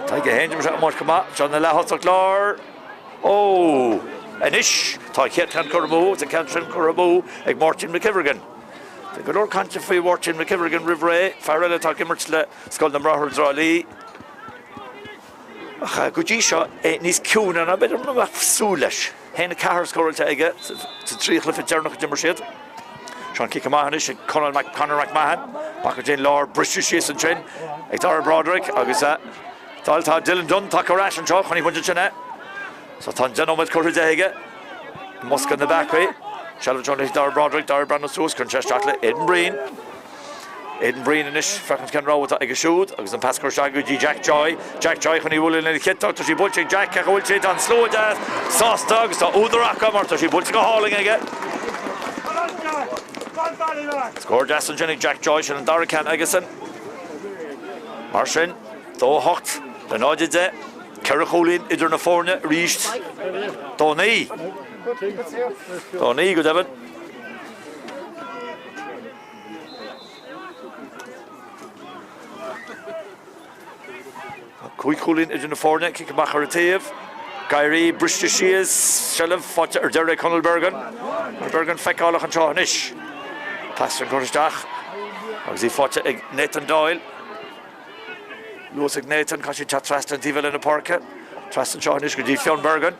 S1: Tadhg é féin, d'imir sé iomáint chomh maith. Seo na leath-thosach láir. Ó! Anois tá an chéad cheann curtha amú, agus an ceann sin curtha amú ag Máirtín McKivergan. Bhí go leor cainte faoi Mháirtín McKivergan roimh ré, fear eile atá ag imirt le Scoil na mBráithre i dTrá Lí. Ach go dtí seo, é níos ciúine ná b'fhéidir mar a bheadh súil leis. 1-4 scóráilte aige sa trí chluiche deireanach a d'imir siad. Seo an cic amach anois ag Conor McMahon. Amach go dtí an lár, briseadh síos ansin ag Dara Broderick agus Tá tá Dylan Dunne tagtha ar ais anseo, chonaic muid ansin é. So tá an 10 nóiméad curtha de aige i mbosca na bpeacaí. Seilbh anseo anois ag Dara Broderick, Dara ag breathnú suas, cuireann sé isteach le Aidan Breen. Aidan Breen anois, féachaint cén rogha atá aige siúd agus an pas curtha isteach go dtí Jack Joy. Jack Joy chun í a bhualadh lena chiotóg, tá sí buailte ag Jack, ach an bhfuil sé, tá an slua deas sásta agus tá údar acu mar tá sí buailte go hálainn aige. Scór deas ansin ag Jack Joy, sin an dara ceann aigesan. Mar sin. 2 8 le 0 10, ceithre chúilín idir na foirne arís. 2 9. 2 9 go deimhin. Cúig chúilín idir na foirne, cic amach ar an taobh. Éirí briste síos, seilbh faighte ar deireadh ag Conal Bergin. Conal Bergin feiceálach anseo anois. Pas an curtha isteach agus í faighte ag Nathan Doyle. Luas ag Nathan, caithfidh sé teacht trasna an taobh eile na páirce. Trasna anseo anois go dtí Fionn Bergin.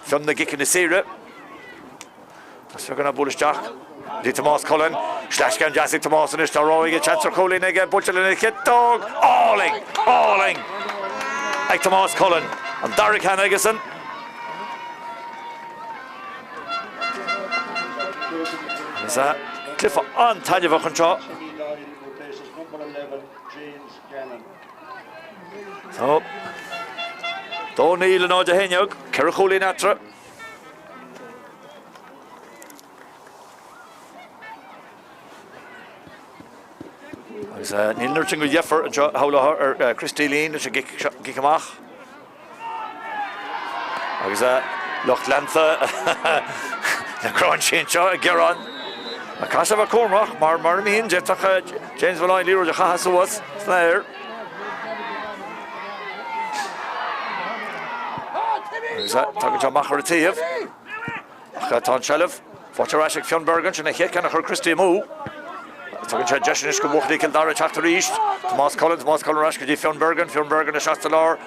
S1: Fionn na gciceanna saoire. Tá beagán á bualadh isteach go dtí Tomás Cullen. Sleascheann deas ag Tomás anois. Tá rogha aige, seans ar chúilín aige, buailte lena chiotóg. Álainn! Álainn! Ag Tomás Cullen. An dara ceann aigesan. Agus cluiche an-taitneamhach anseo. So, 2 9 le 0 1, 4 chúilín eatarthu. Agus níl an oiread sin de dheifir anseo a shamhlófá ar Christy Leen leis an gcic amach. Agus lucht leanta na Gráinsí anseo ag gearán. Ach caithfidh sé a bheith cúramach mar mura mbíonn, d'fhéadfadh James Molloy an liathróid a chaitheamh suas san aer. Agus tagann sé amach ar an taobh. Ach tá an tseilbh faighte ar ais ag Fionn Bergin, sin an chéad cheann a chuir Christy amú. Tugann sé deis anois do bhuachaillí Chill Dara teacht arís. Tomás Cullen, Tomás Cullen ar ais go dtí Fionn Bergin, Fionn Bergin isteach sa lár.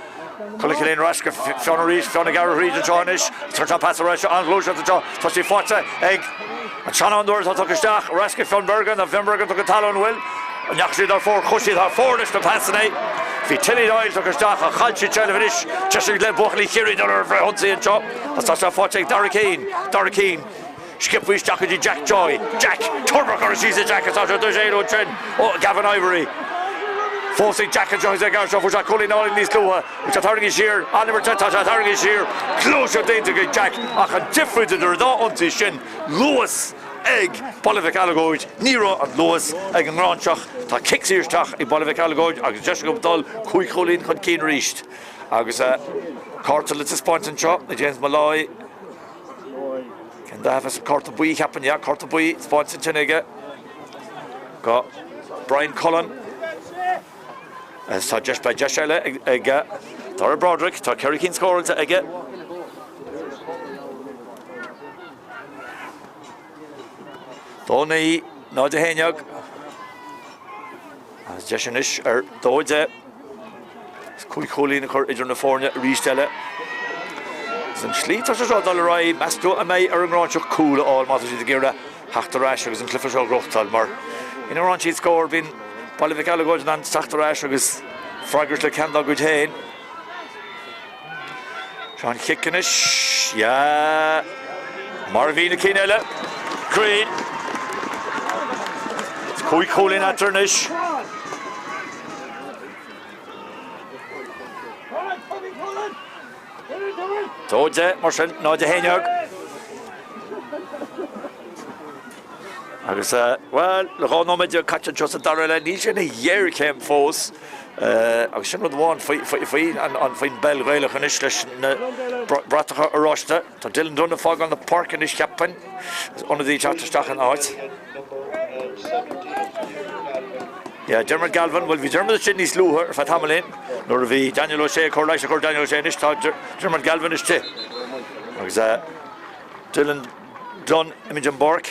S1: Colin Killeen ar ais go Fionn arís, Fionn ag gearradh thríd anseo anois. Tugann sé an pas ar ais, an-ghluaiseacht anseo. Tá sí faighte ag an seanfhondúir atá tugtha isteach, ar ais go Fionn Bergin, Fionn Bergin tugtha talún, an bhfuil? An ndeachaigh siad thar fóir? Chuaigh siad thar fóir leis na pasanna. Bhí Tilly Doyle tugtha isteach ach chaill siad seilbh anois. Deis ag le buachaillí Chiarraí dul ar an bhfrithionsaí anseo agus tá sé faighte ag Dara Keane. Dara Keane sciobtha isteach go dtí Jack Joy. Jack! Tuirbeach curtha síos ag Jack agus tá sé tar éis éalú ansin ó Gavin Ivory. Fós ag Jack anseo agus ag anseo fuair sé cúilín álainn níos luaithe. Bhfuil sé tarraingthe siar? An-imirt tá sé tarraingthe siar. Gluaiseacht iontach ag Jack ach an difríocht idir an dá ionsaí sin, luas! ag Baile Mhic Algóid. Ní raibh an luas ag an nGráinseach. Tá cic saor isteach ag Baile Mhic Algóid agus deis acu dul cúig chúilín chun cinn arís. Agus cárta le taispeáint anseo ag James Molloy. Cén dath a bheas an cárta buí, cheapfainn, yeah, cárta buí taispeáinte ansin aige go Brian Cullen. Agus tá deis, beidh deis eile ag Dara Broderick. Tá ceithre cinn scóráilte aige. 2 9, 0 11 Agus deis anois ar 2 10. Is 5 chúilín a chur idir na foirne arís eile. Is an tslí tá sé seo ag dul ar aghaidh, meas tú an mbeidh ar an nGráinseach cúl a fháil má tá siad ag iarraidh theacht ar ais agus an cluiche seo a ghnóthachtáil mar ina bhfaigheann siad scór bíonn Baile Mhic Algóid in ann teacht ar ais agus freagairt le ceann dá gcuid féin. Seo an chic anois. Yeah. Mar a bhí na cinn eile. Cruinn. Is 5 chúilín eatarthu anois. 2 10 mar sin, 0 11. Agus, bhuel, le 12 nóiméad caite anseo sa dara leath, níl sé ina ghéarchéim fós. Agus sin rud amháin faoin bpeil Ghaelach anois leis na bratacha oráiste. Tá Dylan Dunne ag fágáil na páirce anois, cheapfainn, agus ionadaí ag teacht isteach ina áit. Yeah, Dermot Galvin, bhuel bhí Dermot istigh níos luaithe ar feadh tamaillín nuair a bhí Daniel O'Shea ag cur leighis a chuir Daniel O'Shea anois tá Dermot Galvin istigh. Agus Dylan Dunne imithe den bpáirc.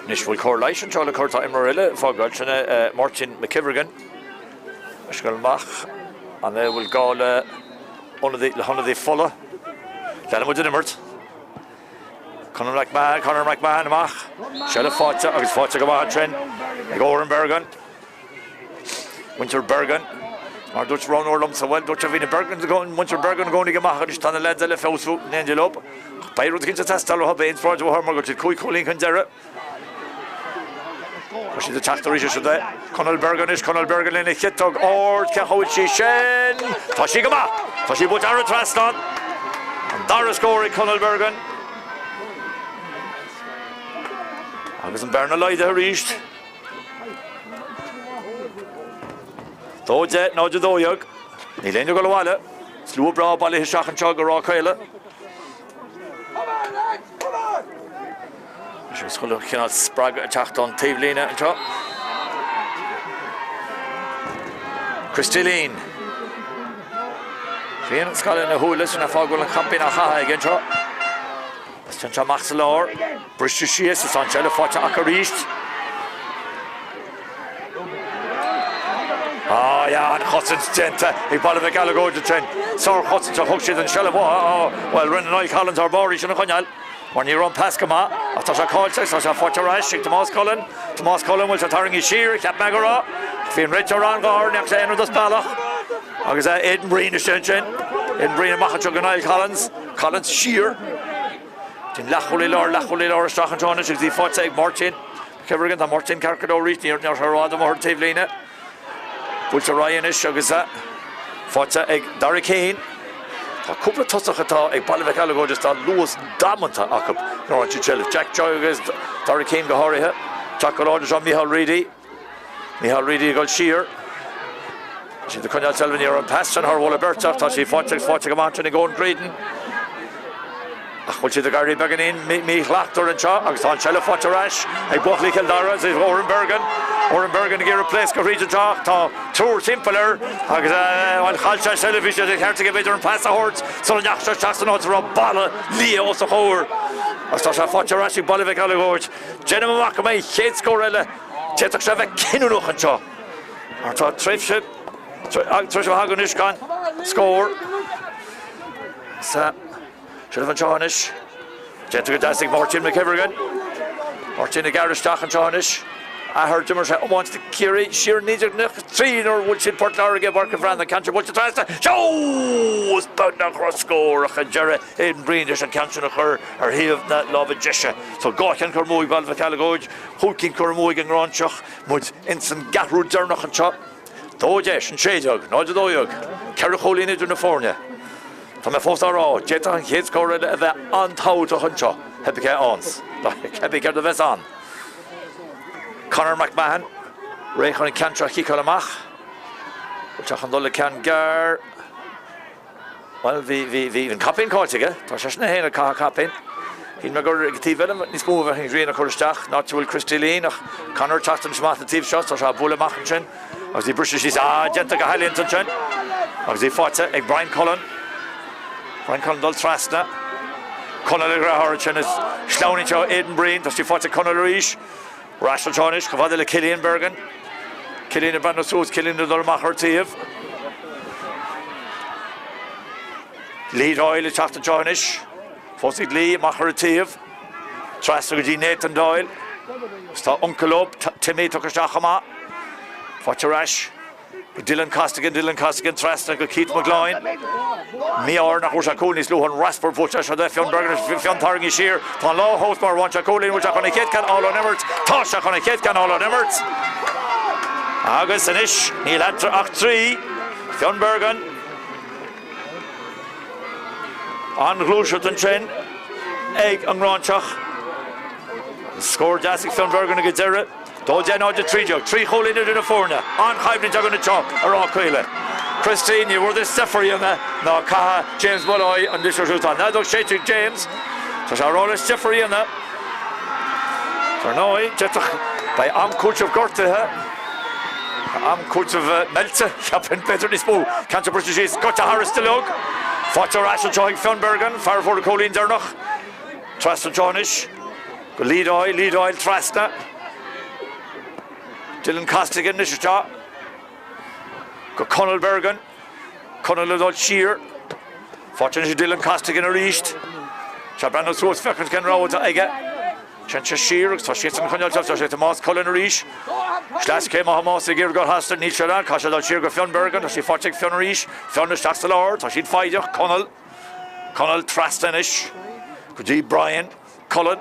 S1: Anois bhfuil cóir leighis anseo le cur tá imreoir eile ag fágáil, sin é Máirtín McKivergan. Ag dul amach an é bhfuil gá le ionadaí le hionadaí fola. Leanann muid an imirt. Conor McMahon, Conor McMahon amach. Seilbh faighte agus faighte go maith ansin ag Odhrán Bergin. Muintir Bergin, mar dúirt roghnóir liomsa, bhuel, dúirt sé bhí na Bergins i gcónaí, muintir Bergin i gcónaí go maith anois tá na leaids eile ag feabhsú in éindí leo. Ach beidh rud éicint ag teastáil uathu, beidh inspioráid uathu mar go bhfuil siad cúig chúilín chun deiridh. Tá siad ag teacht arís is é Conall Bergin anois, Conall Bergin lena chiotóg ard, cén chaoi a bhfuil sí sin? Tá sí go maith! Tá sí buailte thar an trasnán! An dara scór ag Conall Bergin. Agus an bearna laghdaithe arís. 2 10, 0 12. Níl éinne ag dul abhaile. Slua breá bailithe isteach anseo go Ráth Caola. Anois agus chuile chineál spreagadh ag teacht ón taobhlíne anseo. Christy Leen. Bhí an scamall ina shúile sin an fáth go bhfuil an caipín á chaitheamh aige anseo. Is téann sé amach sa lár, briste síos is tá an tseilbh faighte acu arís. Ah yeah, an chosaint déanta ag Baile Mhic Alagóid ansin. Sárchosaint a thug siad an tseilbh uathu. Ah, bhuel, rinne Niall Collins ar barr í sin a choinneáil mar ní raibh an pas go maith ach tá sé caillte agus tá sé faighte ar ais ag Tomás Cullen. Tomás Cullen, bhfuil sé tarraingthe siar, cheap mé go raibh. Bhí an réiteoir an-ghar, ní fhaca sé aon rud as bealach. Agus Aidan Breen istigh ansin. Aidan Breen amach anseo go Niall Collins. Collins siar. Sin leathchúlaí láir, leathchúlaí láir isteach anseo anois agus í faighte ag Máirtín McKivergan. Tá Máirtín ceart go leor arís, ní raibh sé rófhada amuigh ar an taobhlíne. Buailte ar aghaidh anois agus faighte ag Dara Keane. Tá cúpla tosach atá ag Baile Mhic Alagóid is tá luas damanta acu nuair a fhaigheann siad seilbh. Jack Joy agus Dara Keane go háirithe. Teacht go láidir seo Micheál Reidy. Micheál Reidy ag dul siar. Tá siad ag coinneáil seilbhe. Ní raibh an pas sin thar mholadh beirte ach tá sí faighte agus faighte go maith ansin ag Eoin Creedon. Ach bhfuil siad ag éirí beagáinín míshlachtmhar anseo agus tá an tseilbh faighte ar ais ag buachaillí Chill Dara is Odhrán Bergin. Odhrán Bergin ag iarraidh pléascadh thríd anseo ach tá triúr timpeall air agus bhuel chaill sé seilbh. Bhí sé de cheart aige b'fhéidir an pas a thabhairt sula ndeachaigh sé isteach san áit a raibh balla liath os a chomhair. Agus tá sé faighte ar ais ag Baile Mhic Alagóid. Déanaim amach go mbeidh an chéad scór eile, d'fhéadfadh sé a bheith cinniúnach anseo mar tá tréimhse tar éis a bheith againn anois gan scór. Sa seilbh anseo anois, déanta go deas ag Máirtín McKivergan. Máirtín ag gearradh isteach anseo anois. Athair, d'imir sé iomáint do Chiarraí siar in 1993 nuair a bhuail siad Port Láirge i bPáirc an Bhreathnaigh. Ceann seo buailte trasna. Seo! Is beagnach go raibh scór ach ar deireadh Aidan Breen leis an ceann sin a chur ar thaobh na láimhe deise. So 2 cheann curtha amú ag Baile Mhic Alagóid, chúig cinn curtha amú ag an nGráinseach. Muid ins an gceathrú deireanach anseo. 2 10, 16, 0 12, ceithre chúilín idir na foirne. Tá mé fós á rá, d'fhéadfadh an chéad scór eile a bheith an-tábhachtach anseo, cibé cé ann, cibé céard a bheas ann. Conor McMahon, réidh chun an ceann seo a chiceáil amach. Bhfuil sé chun dul le ceann gearr? Bhuel, bhí, bhí, bhí an caipín caillte aige. Tá seisean é féin ag caitheamh caipín. Shíl mé gur ag an taobh eile níos mó a bheadh an ghrian ag cur isteach, an áit a bhfuil Christy Leen, ach Conor ag teacht anois amach na taobh seo, tá sé ag bualadh amach ansin agus í briste síos. Ah, déanta go healaíonta ansin agus í faighte ag Brian Cullen. Brian Cullen dul trasna. Conall a dheartháir ansin is sleamhnaíonn sé Aidan Breen, tá sí faighte ag Conall arís. Ar ais anseo anois, chomh fada le Cillian Bergin. Cillian ag breathnú suas, Cillian ag dul amach ar an taobh. Lee Doyle ag teacht anseo anois. Fós ag Lee amach ar an taobh. Trasna go dtí Nathan Doyle. Agus tá uncail leo, Timmy, tugtha isteach chomh maith. Faighte ar ais. Dylan Costigan, Dylan Costigan trasna go Keith McGloin. Mí-ádh air nach bhfuair sé cúl níos luaithe an raspar buailte seo de Fionn Bergin is Fionn tarraingthe siar. Tá an lá fós mar bhain sé cúilín bhfuil sé chun an chéad ceann a fháil ón imirt. Tá sé chun an chéad ceann a fháil ón imirt. Agus anois níl eatarthu ach 3. Fionn Bergin. An-ghluaiseacht ansin ag an nGráinseach. Scór deas ag Fionn Bergin ag an deireadh. 2 10 0 13, 3 chúilín idir na foirne. An-choimhlint againn anseo ar Áth Caola. Christy, ní bhfuair duit deifir a dhéanamh ná caithfidh James Molloy an liathróid siúd. Tá an fheadóg séidte ag James. Tá sé á rá leis deifir a dhéanamh. Dar ndóigh, d'fhéadfadh, beidh am cúitimh gortuithe, am cúitimh meilte, cheapfainn, b'fhéidir níos mó. Ceann seo briste síos, goite thar an duilleog. Faighte ar ais anseo ag Fionn Bergin, fear a fuair an cúilín deireanach. Trasna anseo anois. Go Lee Doyle, Lee Doyle trasna. Dylan Costigan anois isteach. Go Conall Bergin. Conall ag dul siar. Faighte anois ag Dylan Costigan arís. Tá ag breathnú suas féachaint cén rogha atá aige. Téann sé siar agus tá siadsan ag coinneáil tá sé Tomás Cullen arís. Sleaschéim ó Thomás ag iarraidh dul thar, níl sé in ann, caithfidh sé dul siar go Fionn Bergin, tá sí faighte ag Fionn arís. Fionn isteach sa lár, tá siad foighdeach, Conall. Conall trasna anois go dtí Brian. Cullen.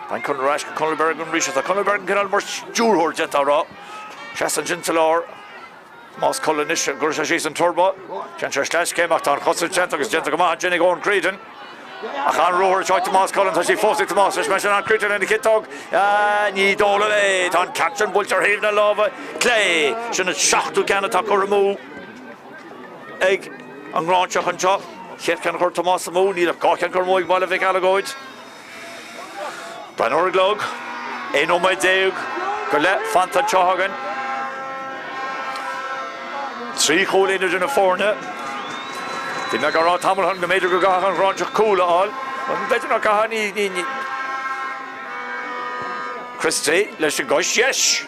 S1: Brian Cullen ar ais go Conall Bergin arís. Tá Conall Bergin cineál mar stiúrthóir d'fhéadfá a rá. Seasann ansin sa lár. Tomás Cullen anois, an gcuirfidh sé síos an turbo. Déanann sé sleaschéim ach tá an chosaint déanta agus déanta go maith ansin ag Eoin Creedon. Ach an-ruathar anseo ag Tomás Cullen, tá sí fós ag Tomás. Leis an Creedon lena chiotóg. Ní dóigh liom é. Tá an ceann sin buailte ar thaobh na láimhe clé. Sin an seachtú ceann atá curtha amú. ag an nGráinseach anseo. Chéad cheann a chuir Tomás amú, níl ach 2 cheann curtha amú ag Baile Mhic Alagóid. Breathnú ar an gclog, 11 nóiméad go leith fanta anseo againn. Trí chúilín idir na foirne. Bhí mé ag rá tamall ó shin go mb'fhéidir go gcaithfeadh an Ghráinseach cúl a fháil. B'fhéidir nach gcaithfeadh, ní, ní, ní. Christy leis an gcois dheis.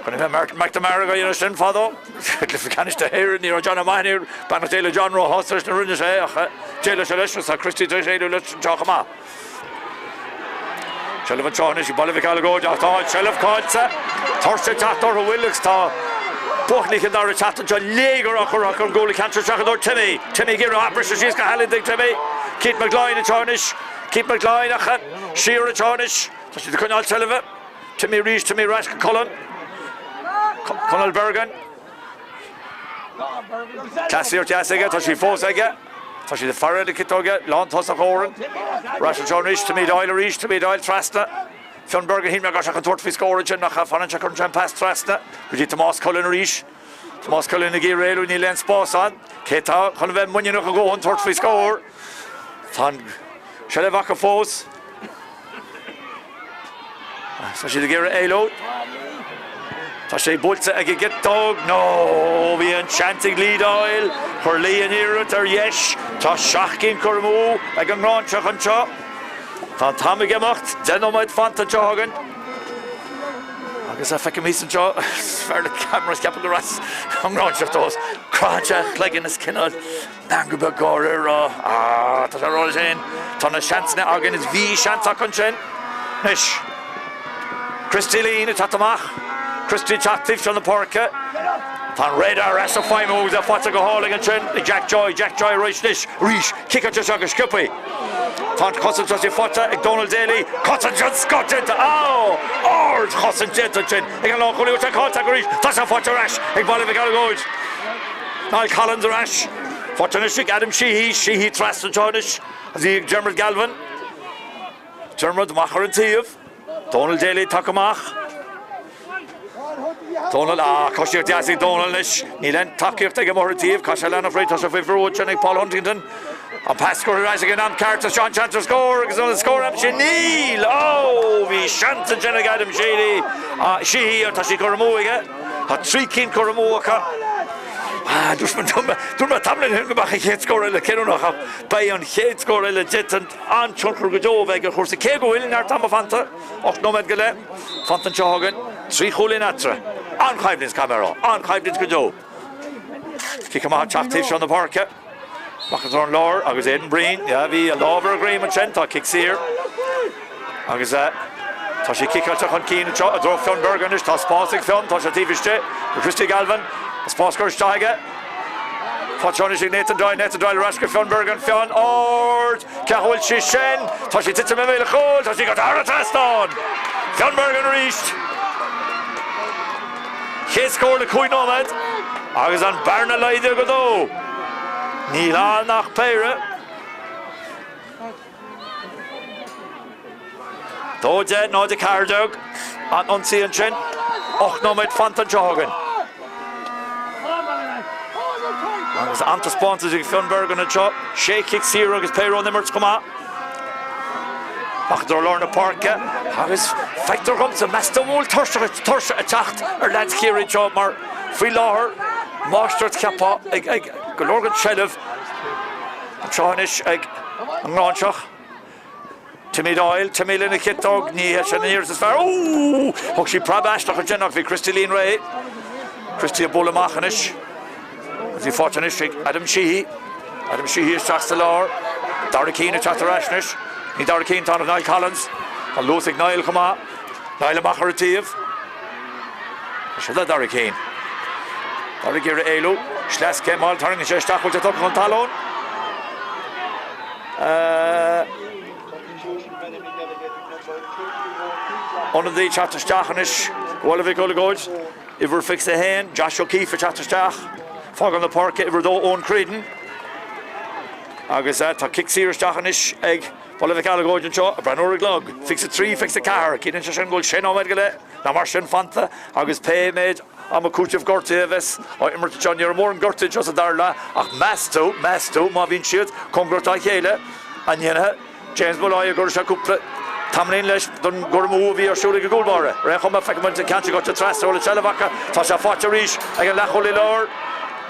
S1: Chonaic mé Martin McNamara ag déanamh sin fadó. Cluiche ceannais na hÉireann, ní raibh John O'Mahony, beannacht Dé le John, róshásta leis nuair a rinne sé é ach d'éalaigh sé leis agus tá Christy tar éis éalú leis anseo chomh maith. Seilbh anseo anois ag Baile Mhic Alagóid ach tá an tseilbh caillte. Tuirse ag teacht orthu bhfuil agus tá buachaillí Chill Dara ag teacht anseo léigear á chur acu ar an gcúl an ceann seo isteach i dtreo Timmy. Timmy ag iarraidh briseadh síos go healaíonta ag Timmy. Keith McGloin anseo anois. Keith McGloin ach siar anseo anois. Tá siad ag coinneáil seilbhe. Timmy arís, Timmy ar ais go Cullen. Conall Bergin. Cleasaíocht dheas aige, tá sí fós aige. Tá siad ag faire na ciotóige, lántosach Odhrán. Ar ais anseo anois, Timmy Doyle arís, Timmy Doyle trasna. Fionn Bergin, shíl mé go raibh sé chun tabhairt faoi scór ansin ach fanann sé, cuireann sé an pas trasna go dtí Tomás Cullen arís. Tomás Cullen ag iarraidh éalú, níl aon spás ann. Cé atá chun a bheith muiníneach a dhóthain tabhairt faoi scór? Tá an seilbh acu fós. Tá siad ag iarraidh éalú. Tá sé buailte ag an gciotóg. No! Bhí an seans ag Lee Doyle. Chuir Lee an iarracht ar dheis. Tá 7 gcinn curtha amú ag an nGráinseach anseo. Tá an t-am ag imeacht. 10 nóiméad fanta anseo againn. Agus feicim thíos anseo, fear le ceamara, is ceapaim gur as an nGráinseach dó. Croitheann sé a chloigeann is cineál. Meangadh beag gáire ag rá, Ah, tá sé ag rá leis féin, tá na seansanna againn is bhí seans acu ansin. Anois, Christy Leen ag teacht amach, Christy ag teacht taobh seo na páirce. Tá an radar ar ais ag feidhmiú agus é faighte go hálainn ansin ag Jack Joy, Jack Joy arís anois, arís, ciceáilte isteach go sciobtha. Tá an chosaint tosaigh faighte ag Donal Daly, cosaint den scoth déanta, oh, ardchosaint déanta ansin ag an lánchúlaí, bhfuil sé caillte acu arís, tá sé faighte ar ais ag Baile Mhic Algóid. Niall Collins ar ais. Faighte anois ag Adam Sheehy. Sheehy trasna anseo anois. Agus í ag Dermot Galvin. Dermot amach ar an taobh. Donal Daly tagtha amach. Donal, ah, coisíocht deas ag Donal anois. Níl aon tacaíocht aige amuigh ar an taobh. Caithfidh sé leanacht fríd. Tá sé faoi bhrú ansin ag Paul Huntington. An pas curtha ar ais ag an am ceart. Tá seo an seans ar scór agus an scór aimsithe. Níl! Oh! Bhí seans ansin ag Adam Sheehy. Ah, Sheehy, tá sí curtha amú aige. Tá 3 cinn curtha amú acu. Dúirt mé tamall ó shin go mbeadh an chéad scór eile cinniúnach ach beidh an chéad scór eile d'fhéadfadh an-tionchar go deo a bheith ag an chúrsa cé go bhfuil neart ama fanta, 8 nóiméad go leith fanta anseo againn, 3 chúilín eatarthu. An-choimhlint, caithfidh mé a rá, an-choimhlint go deo. Cic amach ag teacht taobh seo na páirce. Amach i dtreo an láir agus Aidan Breen, yeah, bhí a lámh ar a dhroim ansin, tá cic saor agus tá sí ciceáilte chun cinn anseo i dtreo Fionn Bergin anois, tá spás ag Fionn, tá sé taobh istigh do Christy Galvin, tá spás curtha isteach aige. Faighte anois ag Nathan Doyle, Nathan Doyle ar ais go Fionn Bergin, Fionn ard, cé acu bhfuil sí sin? Tá sí titim i mbéal an chúil, tá sí go thar an trasnán! Fionn Bergin arís. Chéad scór le 5 nóiméad agus an bearna laghdaithe go 2. Níl ann ach péire. 2 10 0 14 an ionsaí ansin. 8 nóiméad fanta anseo againn. Agus an-taispeántas ag Fionn Bergin anseo. Sé chic saor agus péire ón imirt chomh maith. Amach i dtreo lár na páirce agus feictear dhomsa, meas tú an bhfuil tuirse ag teacht ar leaids Chiarraí anseo mar faoi láthair máistreacht cheapfá ag go leor den tseilbh anseo anois ag an nGráinseach. Timmy Doyle, Timmy lena chiotóg, ní hé sin an iarracht is fearr. Ó! Thug sí preab aisteach ansin ach bhí Christy Leen réidh. Christy ag bualadh amach anois. Bhí faighte anois ag Adam Sheehy. Adam Sheehy isteach sa lár. Dara Keane ag teacht ar ais anois. Ní Dara Keane, tá Niall Collins. Tá luas ag Niall chomh maith. Niall amach ar an taobh. Tá sé le Dara Keane. Dara ag iarraidh éalú. Sleaschéim mhall, tarraingíonn sé isteach, bhfuil sé tugtha chun talún? Ionadaí ag teacht isteach anois. Bhaile Mhic Uileagóid. Uimhir 21, Josh O'Keeffe ag teacht isteach. Fágáil na páirce, uimhir 2, Eoin Creedon. Agus tá cic saor isteach anois ag Baile Mhic Alagóid anseo, ag breathnú ar an gclog. 23, 24. Ciallaíonn sé sin go bhfuil sé nóiméad go leith, nó mar sin, fanta agus pé méid ama cúitimh gortaithe a bheas á imirt anseo. Ní raibh mórán gortaithe anseo sa dara leath ach meas tú, meas tú, má bhíonn siad cóngarach dá chéile, an ndéanfaidh James Molloy a gcuirfidh sé cúpla tamaillín leis don gcur amú a bhí ar siúl ag an gcúl báire. Ar aon chuma, feicfidh muid an ceann seo gaibhte trasna, bhfuil an tseilbh acu. Tá sé faighte arís ag an leathchúlaí láir.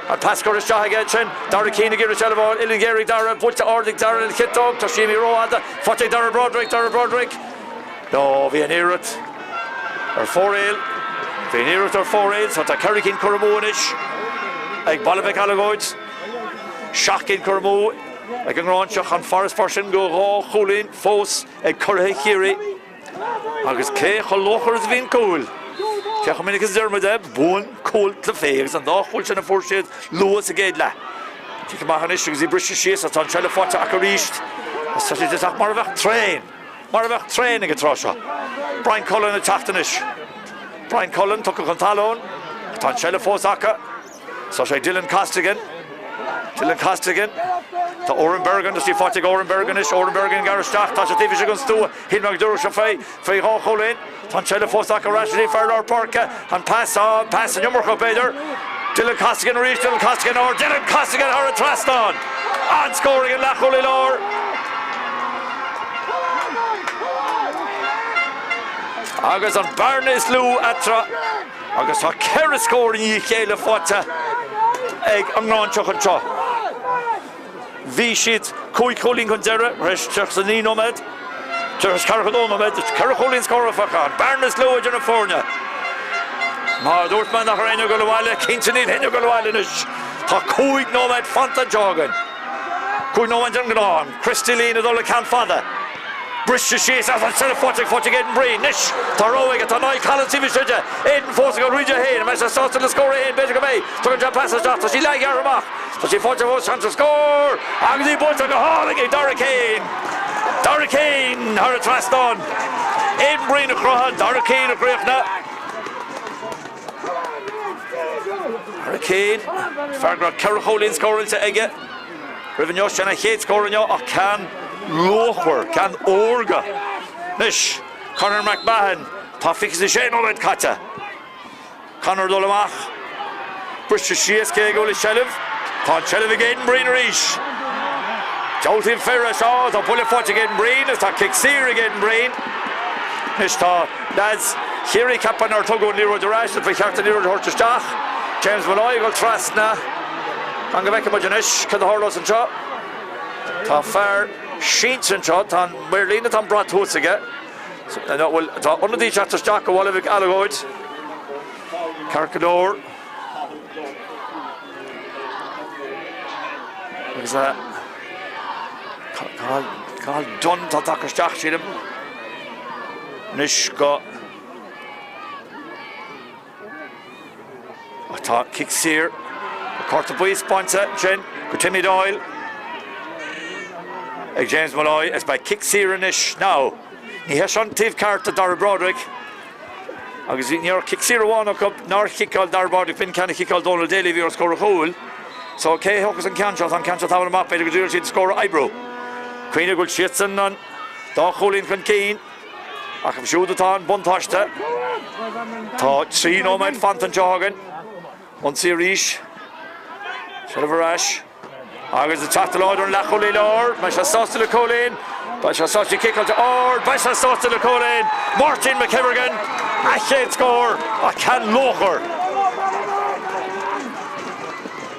S1: An pas curtha isteach aige ansin. Dara Keane ag iarraidh seilbh a fháil. Uillinn ghéar ag Dara. Buailte ard ag Dara lena chiotóg. Tá sí imithe rófhada. Faighte ag Dara Broderick. Dara Broderick. No, bhí an iarracht ar fóraoil. Bhí an iarracht ar fóraoil. So tá 4 cinn curtha amú anois ag Baile Mhic Alagóid. 7 gcinn curtha amú. Ag an nGráinseach, an farasbarr sin go 2 chúilín fós ag curaithe Chiarraí. Agus cé chomh luachmhar is a bhíonn cúl? Cé chomh minic is a deir muid é, buann cúl cluichí agus an dá chúl sin a fuair siad luath sa gcéad leath. Cic amach anois agus í briste síos tá an tseilbh faighte acu arís. Tá siad ag teacht mar a bheadh traein. Mar a bheadh traein ag an tráth seo. Brian Cullen ag teacht anois. Brian Cullen tugtha chun talún. Tá an tseilbh fós acu. Tá sé ag Dylan Costigan. Dylan Costigan. Tá Odhrán Bergin, tá sí faighte ag Odhrán Bergin anois. Odhrán Bergin ag gearradh isteach. Tá sé taobh istigh den stua. Shíl mé go dtabharfadh sé faoi, faoi dhá chúilín. Tá an tseilbh fós acu ar ais go dtí fear lár páirce. An pas, an pas an iomarca b'fhéidir. Dylan Costigan arís, Dylan Costigan ard, Dylan Costigan thar an trasnán! An-scór ag an leathchúlaí láir. Agus an bearna is lú eatarthu agus tá ceithre scór i ndiaidh a chéile faighte ag an nGráinseach anseo. Bhí siad cúig chúilín chun deiridh tar éis 39 nóiméad, tar éis 42 nóiméad, ceithre chúilín scóráilte fágtha, an bearna is lú idir na foirne. Mar a dúirt mé nach raibh éinne ag dul abhaile, cinnte níl éinne ag dul abhaile anois. Tá cúig nóiméad fanta anseo againn. Cúig nóiméad den ghnáth-am. Christy Leen ag dul le ceann fada. Briste síos as an seilbh faighte faighte ag Aidan Breen. Anois tá rogha aige, tá Niall Collins taobh istigh de. Aidan fós ag dul thríd é féin. An mbeidh sé sásta le scór é féin? B'fhéidir go mbeidh. Tugann sé pas isteach. Tá sí leathghearrtha amach. Tá sí faighte fós, seans ar scór! Agus í buailte go hálainn ag Dara Keane! Dara Keane thar an trasnán. Aidan Breen a chruthaigh, Dara Keane a chríochnaigh. Dara Keane, fear go raibh ceithre chúilín scóráilte aige roimh inniu. Sin a chéad scór inniu ach ceann luachmhar, ceann órga. Anois, Conor McMahon, tá 26 nóiméad caite. Conor ag dul amach. Briste síos, cé ag a bhfuil an tseilbh? Tá an tseilbh ag Aidan Breen arís. Diabhaltaí fir é seo, tá buille faighte ag Aidan Breen agus tá cic saor ag Aidan Breen. Anois tá leaids Chiarraí ag ceapadh nár tugadh an liathróid ar ais, ba cheart an liathróid a thabhairt isteach. James Molloy ag dul trasna. Fan go bhfeicfidh muid anois cad a tharlós anseo. Tá fear sínte anseo, tá an maor líne, tá an brat thuas aige. Bhuel, tá ionadaí ag teacht isteach ó Bhaile Mhic Alagóid. Ceart go leor. Agus Cathal Dunne atá tagtha isteach, sílim. Anois go. Ach tá cic saor, cárta buí bainte ansin go Timmy Doyle ag James Molloy is beidh cic saor anois now. Ní hé seo an taobh ceart do Dara Broderick agus ní raibh cic saor amháin acu nár chiceáil Dara Broderick, b'in ceann a chiceáil Donal Daly a bhí ar scór a chúil. So cé a thógfas an ceann seo? Tá an ceann seo tamall amach, b'fhéidir go dtriailfidh siad scór a oibriú. Cuimhnigh go bhfuil siadsan an dá chúilín chun cinn. Ach acu siúd atá an buntáiste. Tá 3 nóiméad fanta anseo againn. Ionsaí arís. Seilbh ar ais. Agus ag teacht go láidir an leathchúlaí láir. Beidh sé sásta le cúilín. Beidh sé sásta ciceáilte ard. Beidh sé sásta le cúilín. Martin McKivergan, a chéad scór ach ceann luachmhar.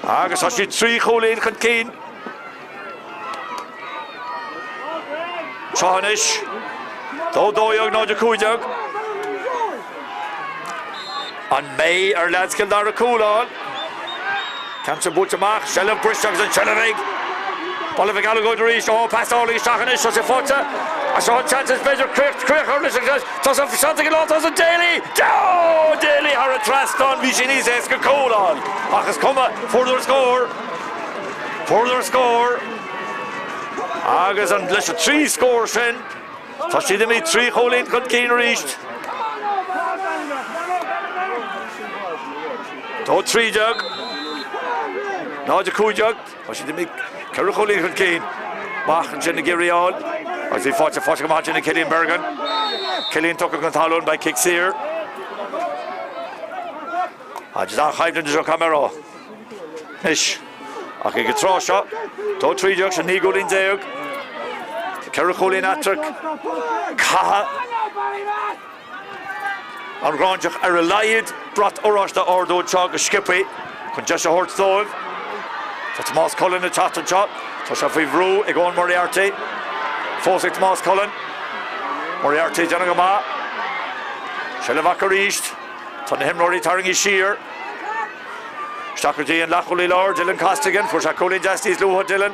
S1: Agus tá siad trí chúilín chun cinn. Seo anois. 2 12 0 15. An mbeidh ar leaids Chill Dara cúl a fháil? Ceann sin buailte amach, seilbh briste agus an tseilbh ag Baile Mhic Alagóid arís. Ó, pas álainn isteach anois, tá sé faighte. Agus seo an seans is féidir críoch a chur leis an Tá seans ag an lá, tá an Daly! Ó, Daly thar an trasnán, bhí sé níos éasca cúl a fháil. Ach is cuma, fuaireadar scór. Fuaireadar scór agus an leis an trí scór sin tá siad imithe trí chúilín chun cinn arís. 2 13 0 15 tá siad imithe ceithre chúilín chun cinn. Amach ansin ag iarraidh a fháil agus bhí faighte faighte go maith ansin ag Cillian Bergin. Cillian tugtha chun talún beidh cic saor. Agus an-choimhlint anseo Camero. Anois, ach ag an tráth seo, 2 13 sin 19 gcúilín, ceithre chúilín eatarthu, caithfidh an Ghráinseach ar a laghad brat oráiste a ardú anseo go sciobtha chun deis a thabhairt dóibh. Tá Tomás Cullen ag teacht anseo, tá sé faoi bhrú ag Eoin Moriarty. Fós ag Tomás Cullen. Moriarty ag déanamh go maith. Seilbh acu arís. Tá na himreoirí tarraingthe siar. Isteach go dtí an leathchúlaí láir, Dylan Costigan. Fuair sé cúilín deas níos luaithe, Dylan.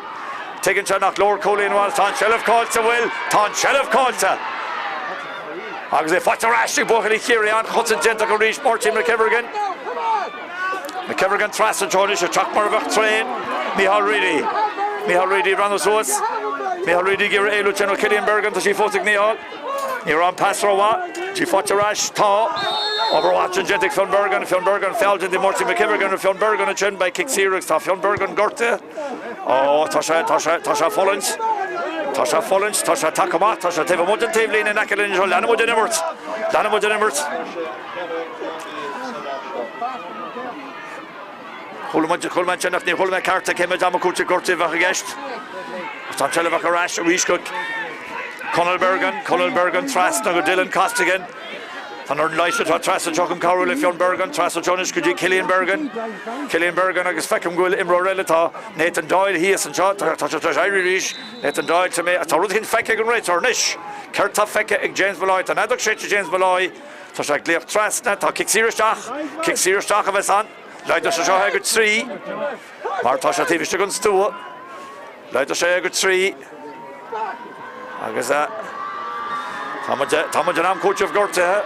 S1: Tuigeann sé nach leor cúilín amháin. Tá an tseilbh caillte, bhfuil? Tá an tseilbh caillte! Agus é faighte ar ais ag buachaillí Chiarraí. An-chosaint déanta acu arís, Máirtín McKivergan. McKivergan trasna anseo anois, ag teacht mar a bheadh traein. Micheál Reidy. Micheál Reidy ag breathnú suas. Micheál Reidy ag iarraidh éalú ansin ó Cillian Bergin. Tá sí fós ag Micheál. Ní raibh an pas rómhaith. Tá sí faighte ar ais. Tá. Obair mhaith ansin déanta ag Fionn Bergin. Fionn Bergin. Feall déanta ag Máirtín McKivergan ar Fionn Bergin ansin. Beidh cic saor agus tá Fionn Bergin gortaithe. Ó, tá sé, tá sé, tá sé ag fulaingt. Tá sé ag fulaingt. Tá sé tagtha amach. Tá sé taobh amuigh den taobhlíne in aice linn anseo. Leanfaidh muid den imirt. Leanfaidh muid den imirt. Chuala muid, chuala mé ansin ach níor chuala mé ceart é cé mhéad ama cúitimh gortaithe a bheadh i gceist. Ach tá an tseilbh acu ar ais arís go Conall Bergin, Conall Bergin trasna go Dylan Costigan. Tá an fhoireann leighis atá trasna anseo chun cabhrú le Fionn Bergin, trasna anseo anois go dtí Cillian Bergin. Cillian Bergin agus feicim go bhfuil imreoir eile, tá Nathan Doyle thíos anseo, tá sé tar éis éirí arís, Nathan Doyle, tá mé, tá rud éicint feicthe ag an réiteoir anois. Céard tá feicthe ag James Molloy? Tá an fheadóg séidte ag James Molloy. Tá sé ag glaoch trasna, tá cic saor isteach, cic saor isteach a bheas ann. Laghdóidh sé seo é go 3, mar tá sé taobh istigh den stua. Laghdóidh sé é go 3. Agus tá muid, tá muid in am cúitimh gortaithe.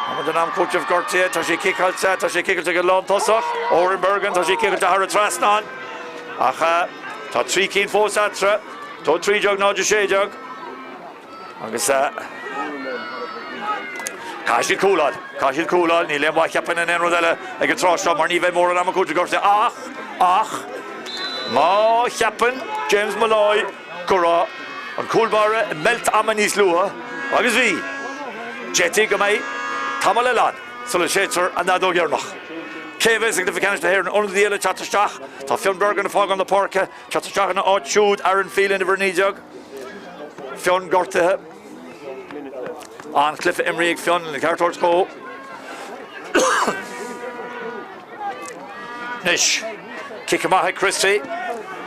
S1: Tá muid in am cúitimh gortaithe, tá sí ciceáilte, tá sí ciceáilte ag an lántosach. Odhrán Bergin, tá sí ciceáilte thar an trasnán. Ach tá 3 cinn fós eatarthu. 2 13 0 16. Agus caithfidh siad cúl a fháil, caithfidh siad cúl a fháil, níl aon mhaith cheapfainn in aon rud eile ag an tráth seo mar ní bheidh mórán ama cúitimh gortaithe ach, ach, má cheapann James Molloy go raibh an cúl báire i meilt ama níos luaithe, agus bhí, d'fhéadfaí go mbeidh tamall eile ann sula séidfear an fheadóg dheireanach. Cé a bheas i gcluiche ceannais na hÉireann? Ionadaí eile ag teacht isteach, tá Fionn Bergin ag fágáil na páirce, teacht isteach ina áit siúd Aaron Phelan, uimhir 19. Fionn gortaithe. An-chluiche imrithe ag Fionn, an ceart a thabhairt dhó. Anois, cic amach ag Christy.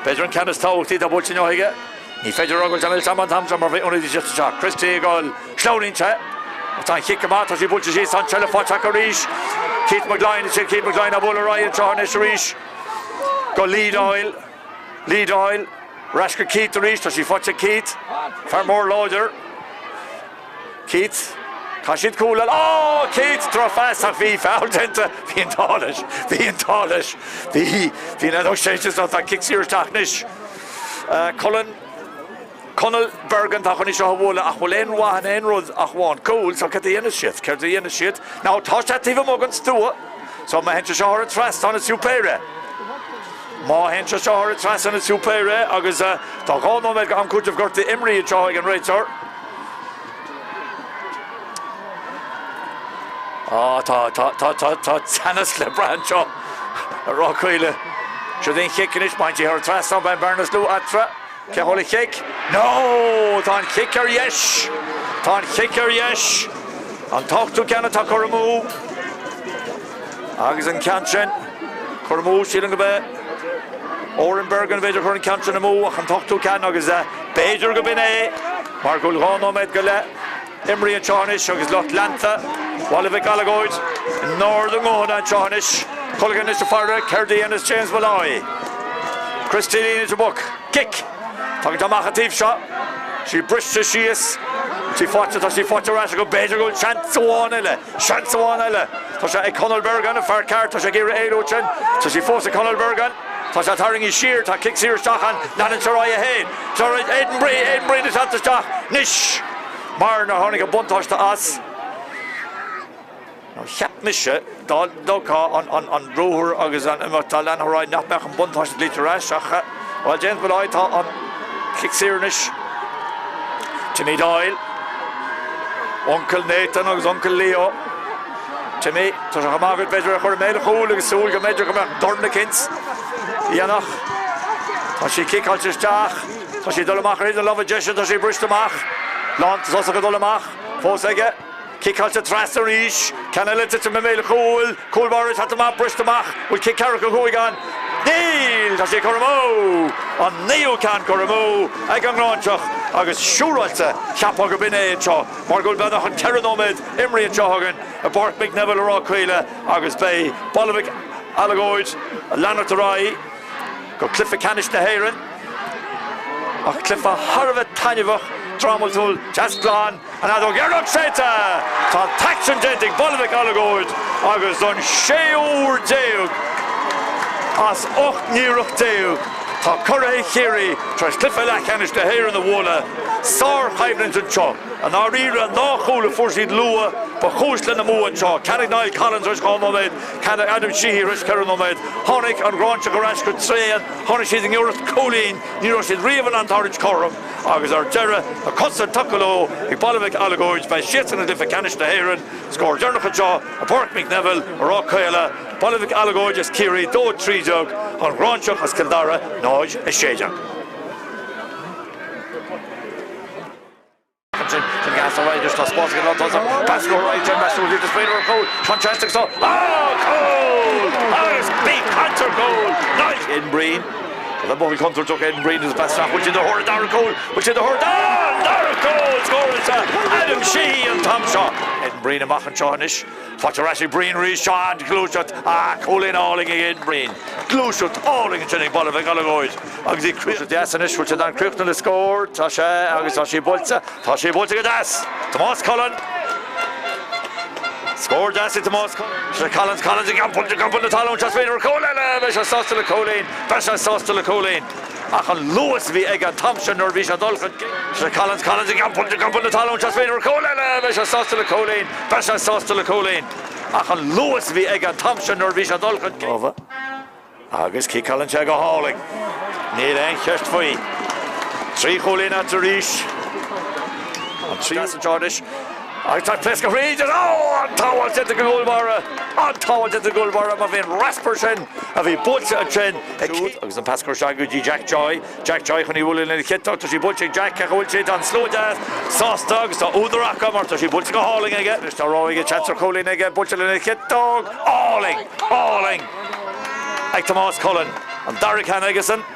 S1: B'fhéidir an ceann is tábhachtaí atá buailte inniu aige. Ní féidir a rá go bhfuil sé meilt ama an t-am seo mar bhí ionadaí ag teacht isteach. Christy ag dul, sleamhnaíonn sé. Tá an chic amach, tá sí buailte síos, tá an tseilbh faighte acu arís. Keith McGloin, is é Keith McGloin á bualadh ar aghaidh anseo anois arís go Lee Doyle. Lee Doyle, ar ais go Keith arís, tá sí faighte ag Keith, fear mór láidir. Keith, caithfidh siad cúl eile, oh Keith, drochphas ach bhí foul déanta, bhí an t-ádh leis, bhí an t-ádh leis, bhí, bhí an fheadóg séidte so tá cic saor isteach anois. Colin, Conall Bergin atá chun í seo a bhualadh ach bhfuil aon mhaith in aon rud ach amháin cúl, so céard a dhéanfas siad? Céard a dhéanfas siad? Now tá sé taobh amuigh den stua, so má théann sé seo thar an trasnán is siúipéir é. Má théann sé seo thar an trasnán is siúipéir é agus tá 2 nóiméad go am cúitimh gortaithe imrithe anseo ag an réiteoir. Á, tá, tá, tá, tá, tá teannas le brath anseo i Ráth Caola. Siod í an chic anois, má théann sí thar an trasnán beidh an bearna níos lú eatarthu. Cé a thógfaidh an chic? No! Tá an chic ar dheis! Tá an chic ar dheis! An t-ochtú ceann atá curtha amú. Agus an ceann sin curtha amú, sílim go b'é Odhrán Bergin b'fhéidir a chuir an ceann sin amú ach an t-ochtú ceann agus b'fhéidir go b'in é mar go bhfuil 2 nóiméad go leith imrithe anseo anois agus lucht leanta Bhaile Mhic Alagóid in ard a nguthanna anseo anois. Chuile dhuine anois ag faire céard a dhéanfas James Molloy. Christy Lee sa bpoc. Cic! Tagann sé amach an taobh seo. Sí briste síos. Sí faighte, tá sí faighte ar ais acu. B'fhéidir go bhfuil seans amháin eile. Seans amháin eile. Tá sé ag Conall Bergin, an fear ceart. Tá sé ag iarraidh éalú ansin. Tá sí fós ag Conall Bergin. Tá sé tarraingthe siar. Tá cic saor isteach ann. Leanann sé ar aghaidh é féin. Tá Aidan Breen, Aidan Breen ag teacht isteach anois mar nár tháinig an buntáiste as. Cheap mise dá dtógfá an ruathar agus an imeacht dá leanfá ar aghaidh nach mbeadh an buntáiste dlite ar ais ach, bhuel, James Molloy, tá an cic saor anois. Timmy Doyle, Uncail Nathan agus Uncail Leo. Timmy, tá sé chomh maith agat b'fhéidir é a chur i mbéal an chúil agus súil go mb'fhéidir go mbeadh dorn eicínt a dhéanamh. Tá sí ciceáilte isteach, tá sí ag dul amach ar thaobh na láimhe deise, tá sí briste amach. Lántosach ag dul amach, fós aige. Ciceáilte trasna arís, ceann eile ag titim i mbéal an chúil, cúl báire ag teacht amach, briste amach, bhfuil cic ceathracha 5 ann? Níl! Tá sé curtha amú! An naoú ceann curtha amú ag an nGráinseach agus siúráilte cheapfá go b'in é anseo mar go bhfuil beagnach an 4 nóiméad imrithe anseo againn i bPáirc Mick Neville i Ráth Caola agus beidh Baile Mhic Alagóid ag leanacht ar aghaidh go cluiche ceannais na hÉireann. Ach cluiche thar a bheith taitneamhach, drámatúil, deas glan, an fheadóg dheireanach séidte! Tá an t-aicsean déanta ag Baile Mhic Alagóid agus don séú huair déag. As 18 n-iarracht, tá curaithe Chiarraí tar éis cluiche leathcheannais na hÉireann a bhualadh. Sárchoimhlint anseo. I ndáiríre, an dá chúl a fuair siad luath ba chúis lena mbua anseo. Ceann ag Niall Collins tar éis 2 nóiméad, ceann ag Adam Sheehy tar éis 4 nóiméad. Tháinig an Ghráinseach ar ais go tréan, tháinig siad i ngiorracht cúilín, ní raibh siad riamh in ann tarraingt cothrom agus ar deireadh, na cosa tugtha leo ag Baile Mhic Alagóid, beidh siadsan i gcluiche ceannais na hÉireann. Scór deireanach anseo i bPáirc McNeville i Ráth Caola, Baile Mhic Alagóid as Ciarraí 2, 13, An Ghráinseach as Cill Dara 0, 16. Ansin, sin gas ar aghaidh, tá spás ag an lán tosach, pas go right an measúil iad is féidir ar chúl, Sean Chance agus ah, cúl! Agus bí caint ar chúl! Nice! Aidan Breen. Tá an buachaill contúirteach Aidan Breen agus pas isteach, bhfuil sé de thóir an dara cúl, bhfuil sé de thóir an dara cúl! Scóráilte Adam Sheehy an t-am seo. Aidan Breen amach anseo anois. Faighte ar ais ag Breen arís. Seo an ghluaiseacht. Ah, cúilín álainn ag Aidan Breen. Gluaiseacht álainn ansin ag Baile Mhic Alagóid. Agus í críochnaithe deas anois. Bhfuil sé in ann críochnú le scór? Tá sé agus tá sí buailte. Tá sí buailte go deas. Tomás Cullen. Scór deas ag Tomás Cullen. Sé Collins, Collins ag iompar, ag iompar na talún. Seo b'fhéidir cúl eile. Beidh sé sásta le cúilín. Beidh sé sásta le cúilín. Ach an luas a bhí aige an t-am sin nuair a bhí sé ag dul chun cinn. Sé Collins, Collins ag iompar, ag iompar na talún. Seo b'fhéidir cúl eile. Beidh sé sásta le cúilín. Beidh sé sásta le cúilín. Ach an luas a bhí aige an t-am sin nuair a bhí sé ag dul chun cinn. Agus ciceálann sé go hálainn. Níl aon cheist faoi. 3 chúilín eatarthu arís. An tríú anseo anois. Agus tá pléascadh thríd agus ó! An tsábháil déanta ag an gcúl báire! An tsábháil déanta ag an gcúl báire má bhí an raspar sin a bhí buailte ansin ag Keane. Agus an pas curtha isteach go dtí Jack Joy. Jack Joy chun í a bhualadh lena chiotóg. Tá sí buailte ag Jack. Cé chaoi bhfuil sé? Tá an slua deas sásta agus tá údar acu mar tá sí buailte go hálainn aige. Anois tá rogha aige, seans ar chúilín aige, buailte lena chiotóg. Álainn! Álainn! Ag Tomás Cullen. An dara ceann aigesan.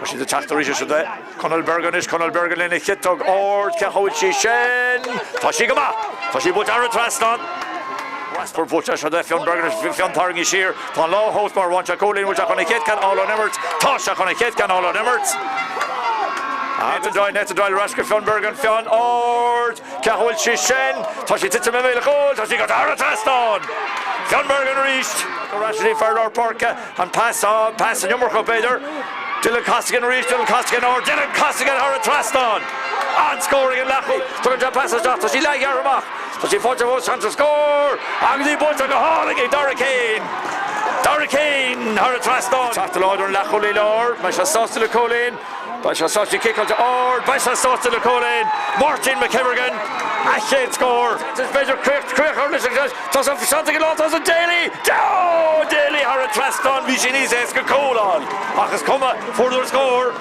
S1: Tá siad ag teacht arís is é Conall Bergin anois, Conall Bergin lena chiotóg ard, cé chaoi bhfuil sí sin? Tá sí go maith! Tá sí buailte thar an trasnán! Raspar buailte anseo de Fionn Bergin anois, Fionn tarraingthe siar, tá an lá fós mar bhain sé cúilín, bhfuil sé chun an chéad ceann a fháil ón imirt? Tá sé chun an chéad ceann a fháil ón imirt! Nathan Doyle, Nathan Doyle ar ais go Fionn Bergin, Fionn ard! Cé chaoi bhfuil sí sin? Tá sí tite i mbéal an chúil, tá sí go thar an trasnán! Fionn Bergin arís! Ar ais go dtí fear lár páirce, an pas, pas an iomarca b'fhéidir. Dylan Costigan arís, Dylan Costigan ard, Dylan Costigan thar an trasnán! An-scór ag an leathchúlaí. Tugann sé pas isteach, tá sí leathghearrtha amach. Tá sí faighte fós, seans ar scór! Agus í buailte go hálainn ag Dara Keane! Dara Keane thar an trasnán! Teacht i láidir an leathchúlaí láir, beidh sé sásta le cúilín. Beidh sé sásta ciceáilte ard, beidh sé sásta le cúilín. Máirtín McKivergan, a chéad scór. Is féidir críoch a chur leis an Tá seans ag an lántosaí Daly! Oh! Daly thar an trasnán, bhí sé níos éasca cúl a fháil. Ach is cuma, fuaireadar scór.